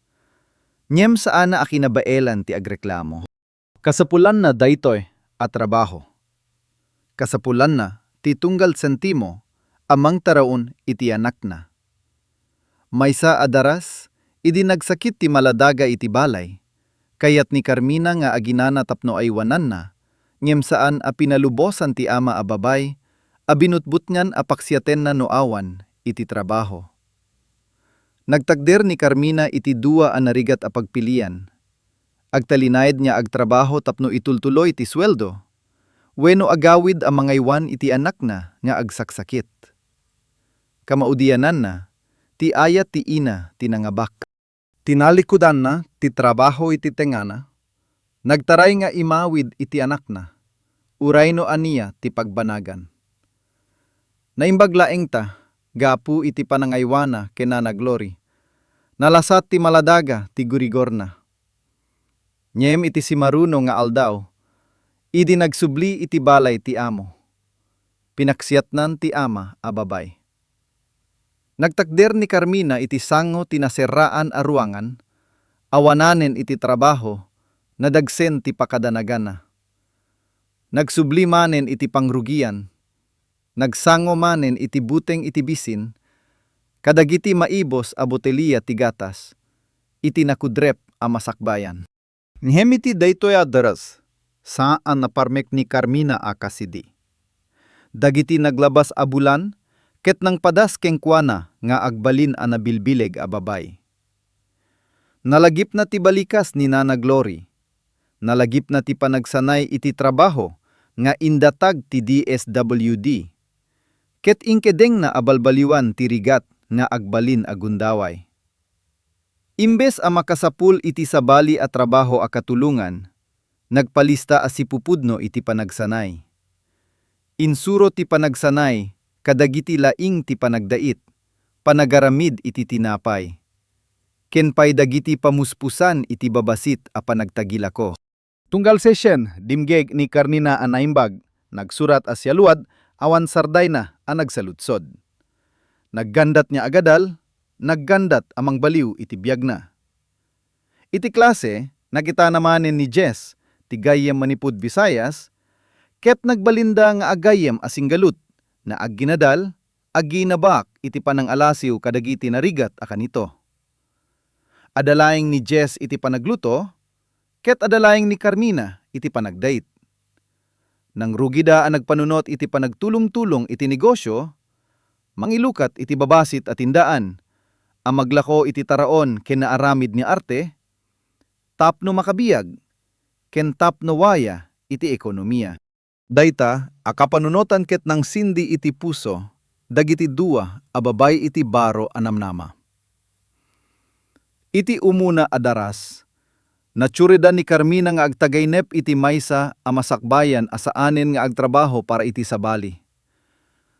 Ngem saanna a kinabaelan ti agreklamo. Kasapulanna daytoy a trabaho. Kasapulanna ti tunggal sentimo a mangtaraon iti anakna. Maysa a daras, idi nagsakit ti maladaga iti balay, kayat ni Carmina nga aginana tapno aywananna, ngem saan a pinalubosan ti ama a babay a binutbutngan a paksiatenna no awan iti trabaho. Nagtakder ni Carmina iti dua a narigat a pagpilian. Agtalinaed nga agtrabaho tapno itultuloy ti sueldo, wenno agawid a mangaywan iti anakna nga agsaksakit. Kamaudiananna, ti ayat ti ina ti nangabak. Tinalikudanna ti trabaho iti tengana, nagtaray nga imawid iti anakna, uray no ania ti pagbanagan. Naimbag laeng ta, gapu iti panangaywana ken Nana Glory, nalasat ti maladaga ti gurigorna. Ngem iti simaruno nga aldaw, idi nagsubli iti balay ti amo, pinaksiatnan ti ama a babay. Nagtakder ni Carmina iti sango ti naserraan a ruangan, awananen iti trabaho, nadagsen ti pakadanagana. Nagsubli manen iti pangrugian, nagsango manen iti buteng iti bisin, kadagiti maibos a botelia ti gatas, iti nakudrep a masakbayan. Ngem iti daytoy a daras, saan a parmek ni Carmina a kasidi. Dagiti naglabas a bulan, ket nangpadas kenkuana nga agbalin a nabilbileg a babay. Nalagipna ti balikas ni Nana Glory. Nalagipna ti panagsanay iti trabaho nga indatag ti D S W D. Ket inkedengna a balbaliwan ti rigat nga agbalin a gundaway. Imbes a makasapul iti sabali a trabaho a katulongan, nagpalista a sipupudno iti panagsanay. Insuro ti panagsanay kadagiti laing ti panagdait, panagaramid iti tinapay, ken pay dagiti pamuspusan iti babasit a panagtagilako. Tunggal session, dimgeg ni Carmina a naimbag, nagsurat a sialuad awan sardayna a nagsaludsod. Naggandat nga agadal, naggandat a mangbaliw iti biagna. Iti klase, nakitana manen ni Jess ti gayyem manipud Visayas, ket nagbalinda nga agayyem a singgalut, naagginadal, aginabaak iti panangalasiw kadagiti narigat a kanito. Adda laeng ni Jess iti panagluto, ket adda laeng ni Carmina iti panagdait. Nangrugida a nagpanunot iti panagtulongtulong iti negosio, mangilukat iti babasit a tindaan, a maglako iti taraon ken naaramid nga arte, tapno makabiag, ken tapno waya iti ekonomia. Dayta a kapanunotan ket nangsindi iti puso dagiti dua a babbai iti baro a namnama. Iti umuna a daras, natsurida ni Carmina nga agtagaynep iti maysa a masakbayan a saanen nga agtrabaho para iti sabali.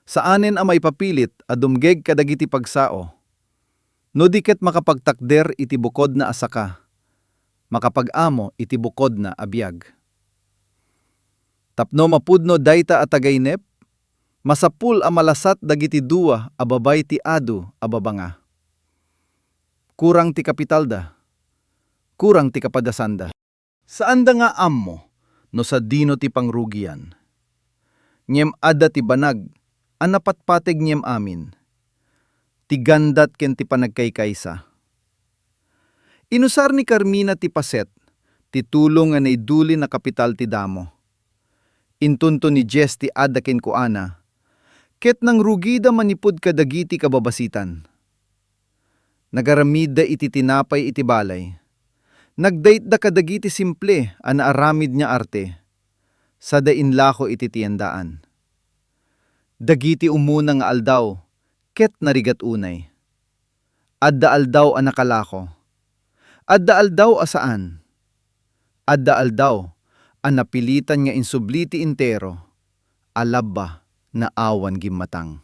Saanen a maipapilit a dumgeg kadagiti pagsao. No di ket makapagtakder iti bukodna a saka, makapag-amo iti bukodna a biag. Tapno mapudno dayta a tagaynep, masapul a malasat dagiti dua a babbai ti adu a babanga. Kurang ti kapitalda, kurang ti kapadasanda. Saanda nga ammo no sadino ti pangrugian. Ngem adda ti banag a napatpateg ngem amin, ti gandat ken ti panagkaykaysa. Inusar ni Carmina ti paset, ti tulong nga naidulin a kapital ti damo. Intunto ni Jess ti adda kenkuana, ket nangrugida manipud kadagiti kababasitan. Nagaramidda iti tinapay iti balay. Nagdaitda kadagiti simple a naaramid nga arte, sada inlako iti tiendaan. Dagiti umuna nga aldaw, ket narigat unay. Adda aldaw a nakalako. Adda aldaw a saan. Adda aldaw a napilitan nga insubli ti entero a labba na awan gimmatang.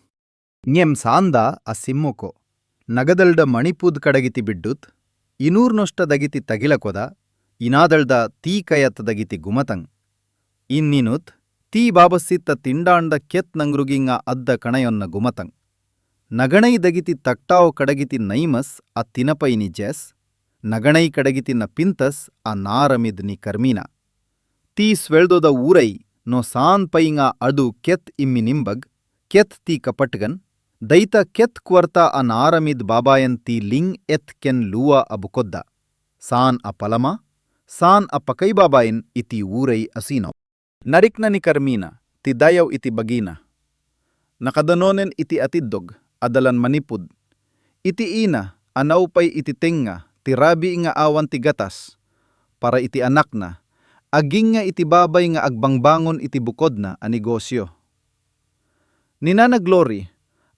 Ngem saanda a simmuko. Nagadalda manipud kadagiti biddut, inurnosta dagiti tagilakoda, Inadalda ti kayat dagiti gumatang. Inninut ti ibabassit ta tindaanda ket nangrugi nga adda kanayonna gumatang. Naganay dagiti tattao kadagiti naimas a tinapay ni Jess, naganay kadagiti napintas a naaramid ni Carmina. Ti sueldoda uray no saan pay nga adu ket imminimbag, ket ti kapategan, dayta ket kuarta a naaramid babaen ti ling-et ken lua a bukodda. Saan a palama, saan a pakaibabain iti uray a sino. Narikna ni Carmina ti dayaw iti bagina. Nakadanonen iti atiddog a dalan manipud. Iti ina a naupay iti tengnga ti rabii nga awan ti gatas para iti anakna, agingga iti babay nga agbangbangon iti bukodna a negosio. Ni Nana Glory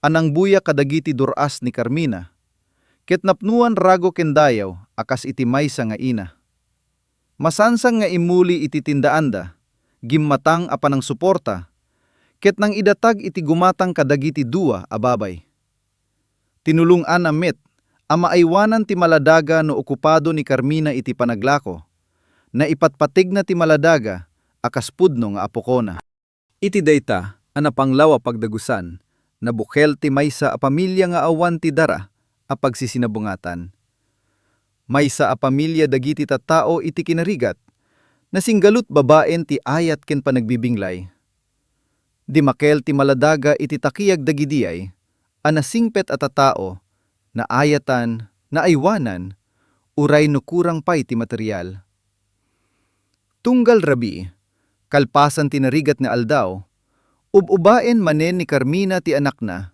a nangbuya kadagiti dur-as ni Carmina, ket napnoan rago ken dayaw a kas iti maysa nga ina. Masangsang nga immuli iti tindaanda, gimmatang a panangsuporta, ket nangidatag iti gumatang kadagiti dua a babay. Tinulong-anna met a maaywanan ti maladaga no okupado ni Carmina iti panaglako. Naipatpategna ti maladaga a kas pudno nga apukona. Iti dayta a napanglaw a pagdagusan, nabukel ti maysa a pamilia nga awan ti dara a pagsisinabungatan. Maysa a pamilia dagiti tattao iti kinarigat, nasinggalut babaen ti ayat ken panagbibinglay. Dimmakel ti maladaga iti takiag dagidiay a nasingpet a tattao, naayatan, naaywanan, uray no kurang pay ti material. Tunggal rabii, kalpasan ti narigat nga aldaw, ub-ubaen manen ni Carmina ti anakna.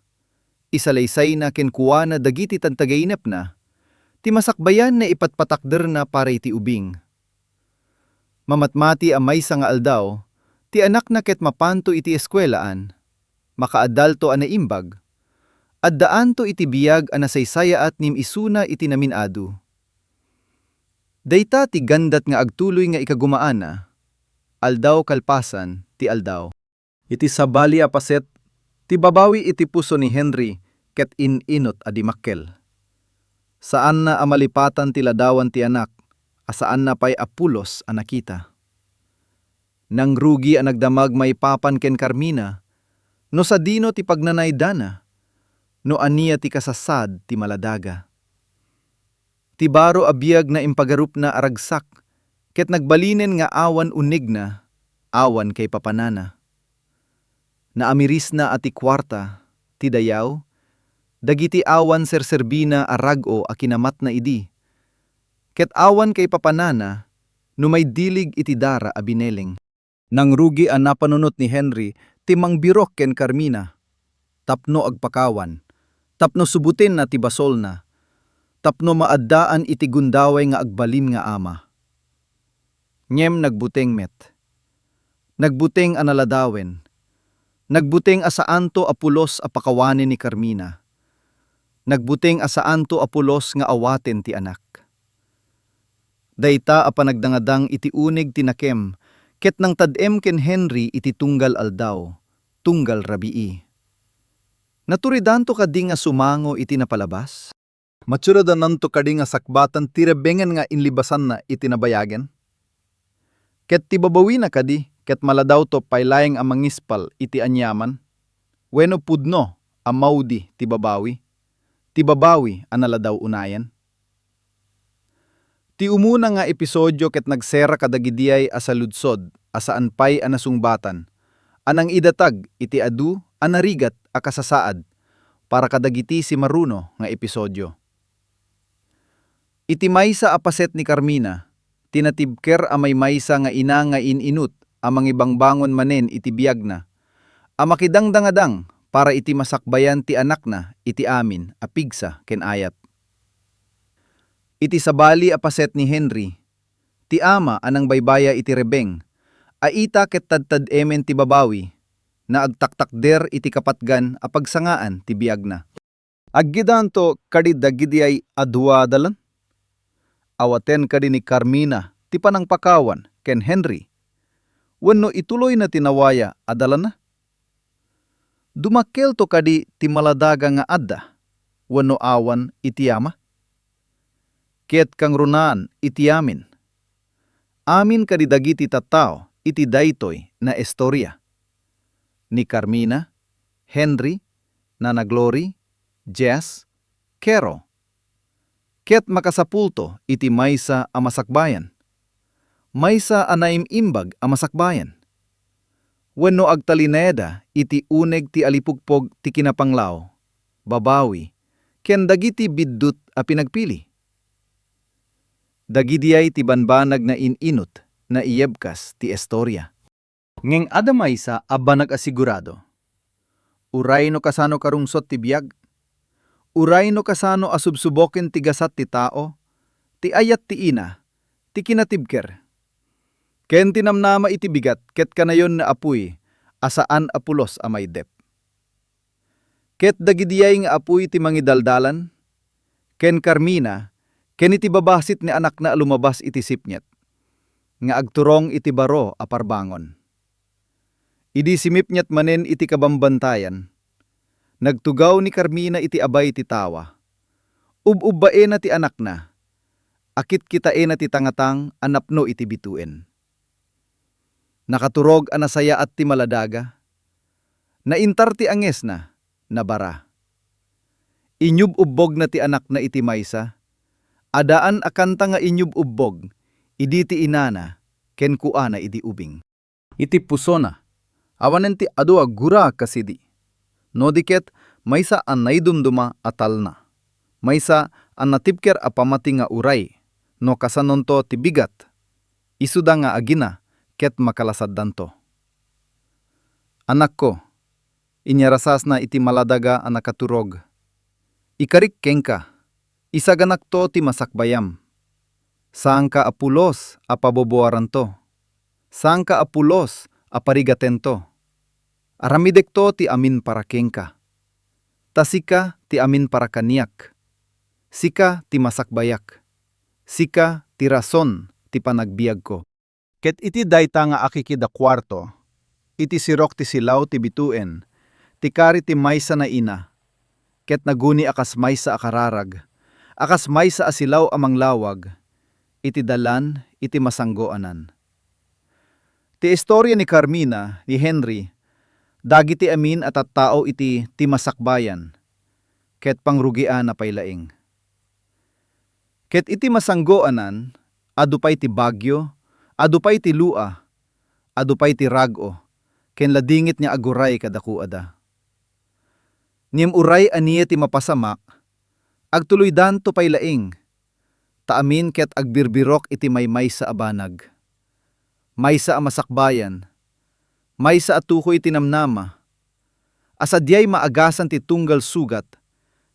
Isalaysayna kenkuana dagiti tagtagainepna, ti masakbayan naipatpatakderna para iti ubing. Mamatmati a maysa nga aldaw, ti anakna ket mapanto iti eskuelaan, makaaddalto a naimbag, addaanto iti biag a nasaysayaat ngem isuna iti namin-adu. Dayta ti gandat nga agtuloy nga ikagumaana, aldaw kalpasan ti aldaw. Iti sabali a paset, ti babawi iti puso ni Henry ket in-inut a dimmakkel. Saanna a malipatan ti ladawan ti anak a saanna pay a pulos a nakita. Nangrugi a nagdamag maipapan ken Carmina no sadino ti pagnanaydana, no ania ti kasasaad ti maladaga. Ti baro a biag nga impagarupna a ragsak, ket nagbalinen nga awan unegna, awan kaipapanana. Naamirisna a ti kuarta, ti dayaw, dagiti awan serserbina a rag-o a kinamatna idi, ket awan kaipapanana no maidilig iti dara a bineleng. Nangrugi a napanunot ni Henry ti mangbirok ken Carmina tapno agpakawan, tapno subotenna ti basolna, tapno maaddaan iti gundaway nga agbalin nga ama. Ngem nagbuteng met. Nagbuteng a naladawen. Nagbuteng a saanto a pulos a pakawanen ni Carmina. Nagbuteng a saanto a pulos nga awaten ti anak. Dayta a panagdangadang iti uneg ti nakem ket nangtad-em ken Henry iti tunggal aldaw, tunggal rabii. Naturidanto kadi nga sumango iti napalabas? Maturadananto kadi nga sakbatan ti rebengen nga inlibasanna iti nabayagen? Ket ti babawina kadi ket maladawto pay laeng a mangispal iti aniaman? Wenno pudno a maudi ti babawi, ti babawi a naladaw unayen? Ti umuna nga episodio ket nagsera kadagidiay a saludsod a saan pay a nasungbatan a nangidatag iti adu a narigat a kasasaad para kadagiti simaruno nga episodio. Iti maysa a paset ni Carmina, ti natibker a maymaysa nga ina nga in-inut a mangibangbangon manen iti biagna, a makidangdangadang para iti masakbayan ti anakna iti amin a pigsa ken ayat. Iti sabali a paset ni Henry, ti ama a nangbaybaya iti rebeng, a ita ket tadtad-emen ti babawi, naagtaktakder iti kapatgan a pagsangaan ti biagna. Aggidanto kadi dagidiay a dua a dalan? Awaten kadi ni Carmina ti panangpakawan ken Henry? Wenno ituloyna ti nawaya a dalanna? Dumakkelto kadi ti maladaga nga adda wenno awan iti ama? Ket kangrunaan iti amin, Amin kadi dagiti tattao iti daytoy nga istoria. Ni Carmina, Henry, Nana Glory, Jess, Kero. Ket makasapulto iti maysa a masakbayan. Maysa a naim-imbag a masakbayan. Wenno agtalineda iti uneg ti alipugpog ti kinapanglaw, babawi, ken dagiti biddut a pinagpili. Dagidiay ti banbanag nga in-inut nga iyebkas ti istoria. Ngem adda maysa a banag a sigurado. Uray no kasano karungsot ti biag, uray no kasano a subsuboken ti gasat ti tao, ti ayat ti ina, ti kinatibker, ken ti namnama iti bigat ket kanayon nga apuy a saan a pulos a maiddep. Ket dagidiay nga apuy ti mangidaldalan, ken Carmina, ken iti babasit ni anakna a lumabas iti sipnget, nga agturong iti baro a parbangon. Idi simipnget manen iti kabambantayan, nagtugaw ni Carmina iti abay ti tawa. Ub-ubbaena ti anakna, akitkitaena ti tangatang a napno iti bituen. Nakaturog a nasayaat ti maladaga. Naintar ti angesna, nabara. Inyub-ubbogna ti anakna iti maysa. Addaan a kanta nga inyub-ubbog idi ti inana ken kuana idi ubing. Iti pusona, awanen ti adu a gura kasidi. No di ket, maysa a naidumduma a talna. Maysa a natibker a pamati nga uray no kasanonto ti bigat, isuda nga agina ket makalasaddanto. Anakko, inyarasasna iti maladaga a nakaturog. Ikarik kenka, isaganakto ti masakbayam. Saanka a pulos a pabubuaranto. Saanka a pulos a parigatento. Aramidekto ti amin para kenka. Ta sika ti amin para kaniak. Sika ti masakbayak. Sika ti rason ti panagbiagko. Ket iti dayta nga akikid a kuarto, iti sirok ti silaw ti bituen, ti kari ti maysa nga ina, ket naguni a kas maysa a kararag, a kas maysa a silaw a manglawag, iti dalan iti masanggoanan. Ti istoria ni Carmina, ni Henry, dagiti amin a tattao iti ti masakbayan, ket pangrugianna pay laeng. Ket iti masanggoanan, adu pay ti bagyo, adu pay ti lua, adu pay ti rag-o, ken ladingit nga aguray kadakuada. Ngem uray ania ti mapasamak, agtuloydanto pay laeng, ta amin ket agbirbirok iti maymaysa a banag. Maysa a masakbayan, maysa a tukoy ti namnama, a sadiay maagasan ti tunggal sugat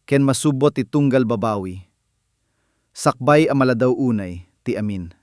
ken masubbot ti tunggal babawi. Sakbay a maladaw unay ti amin.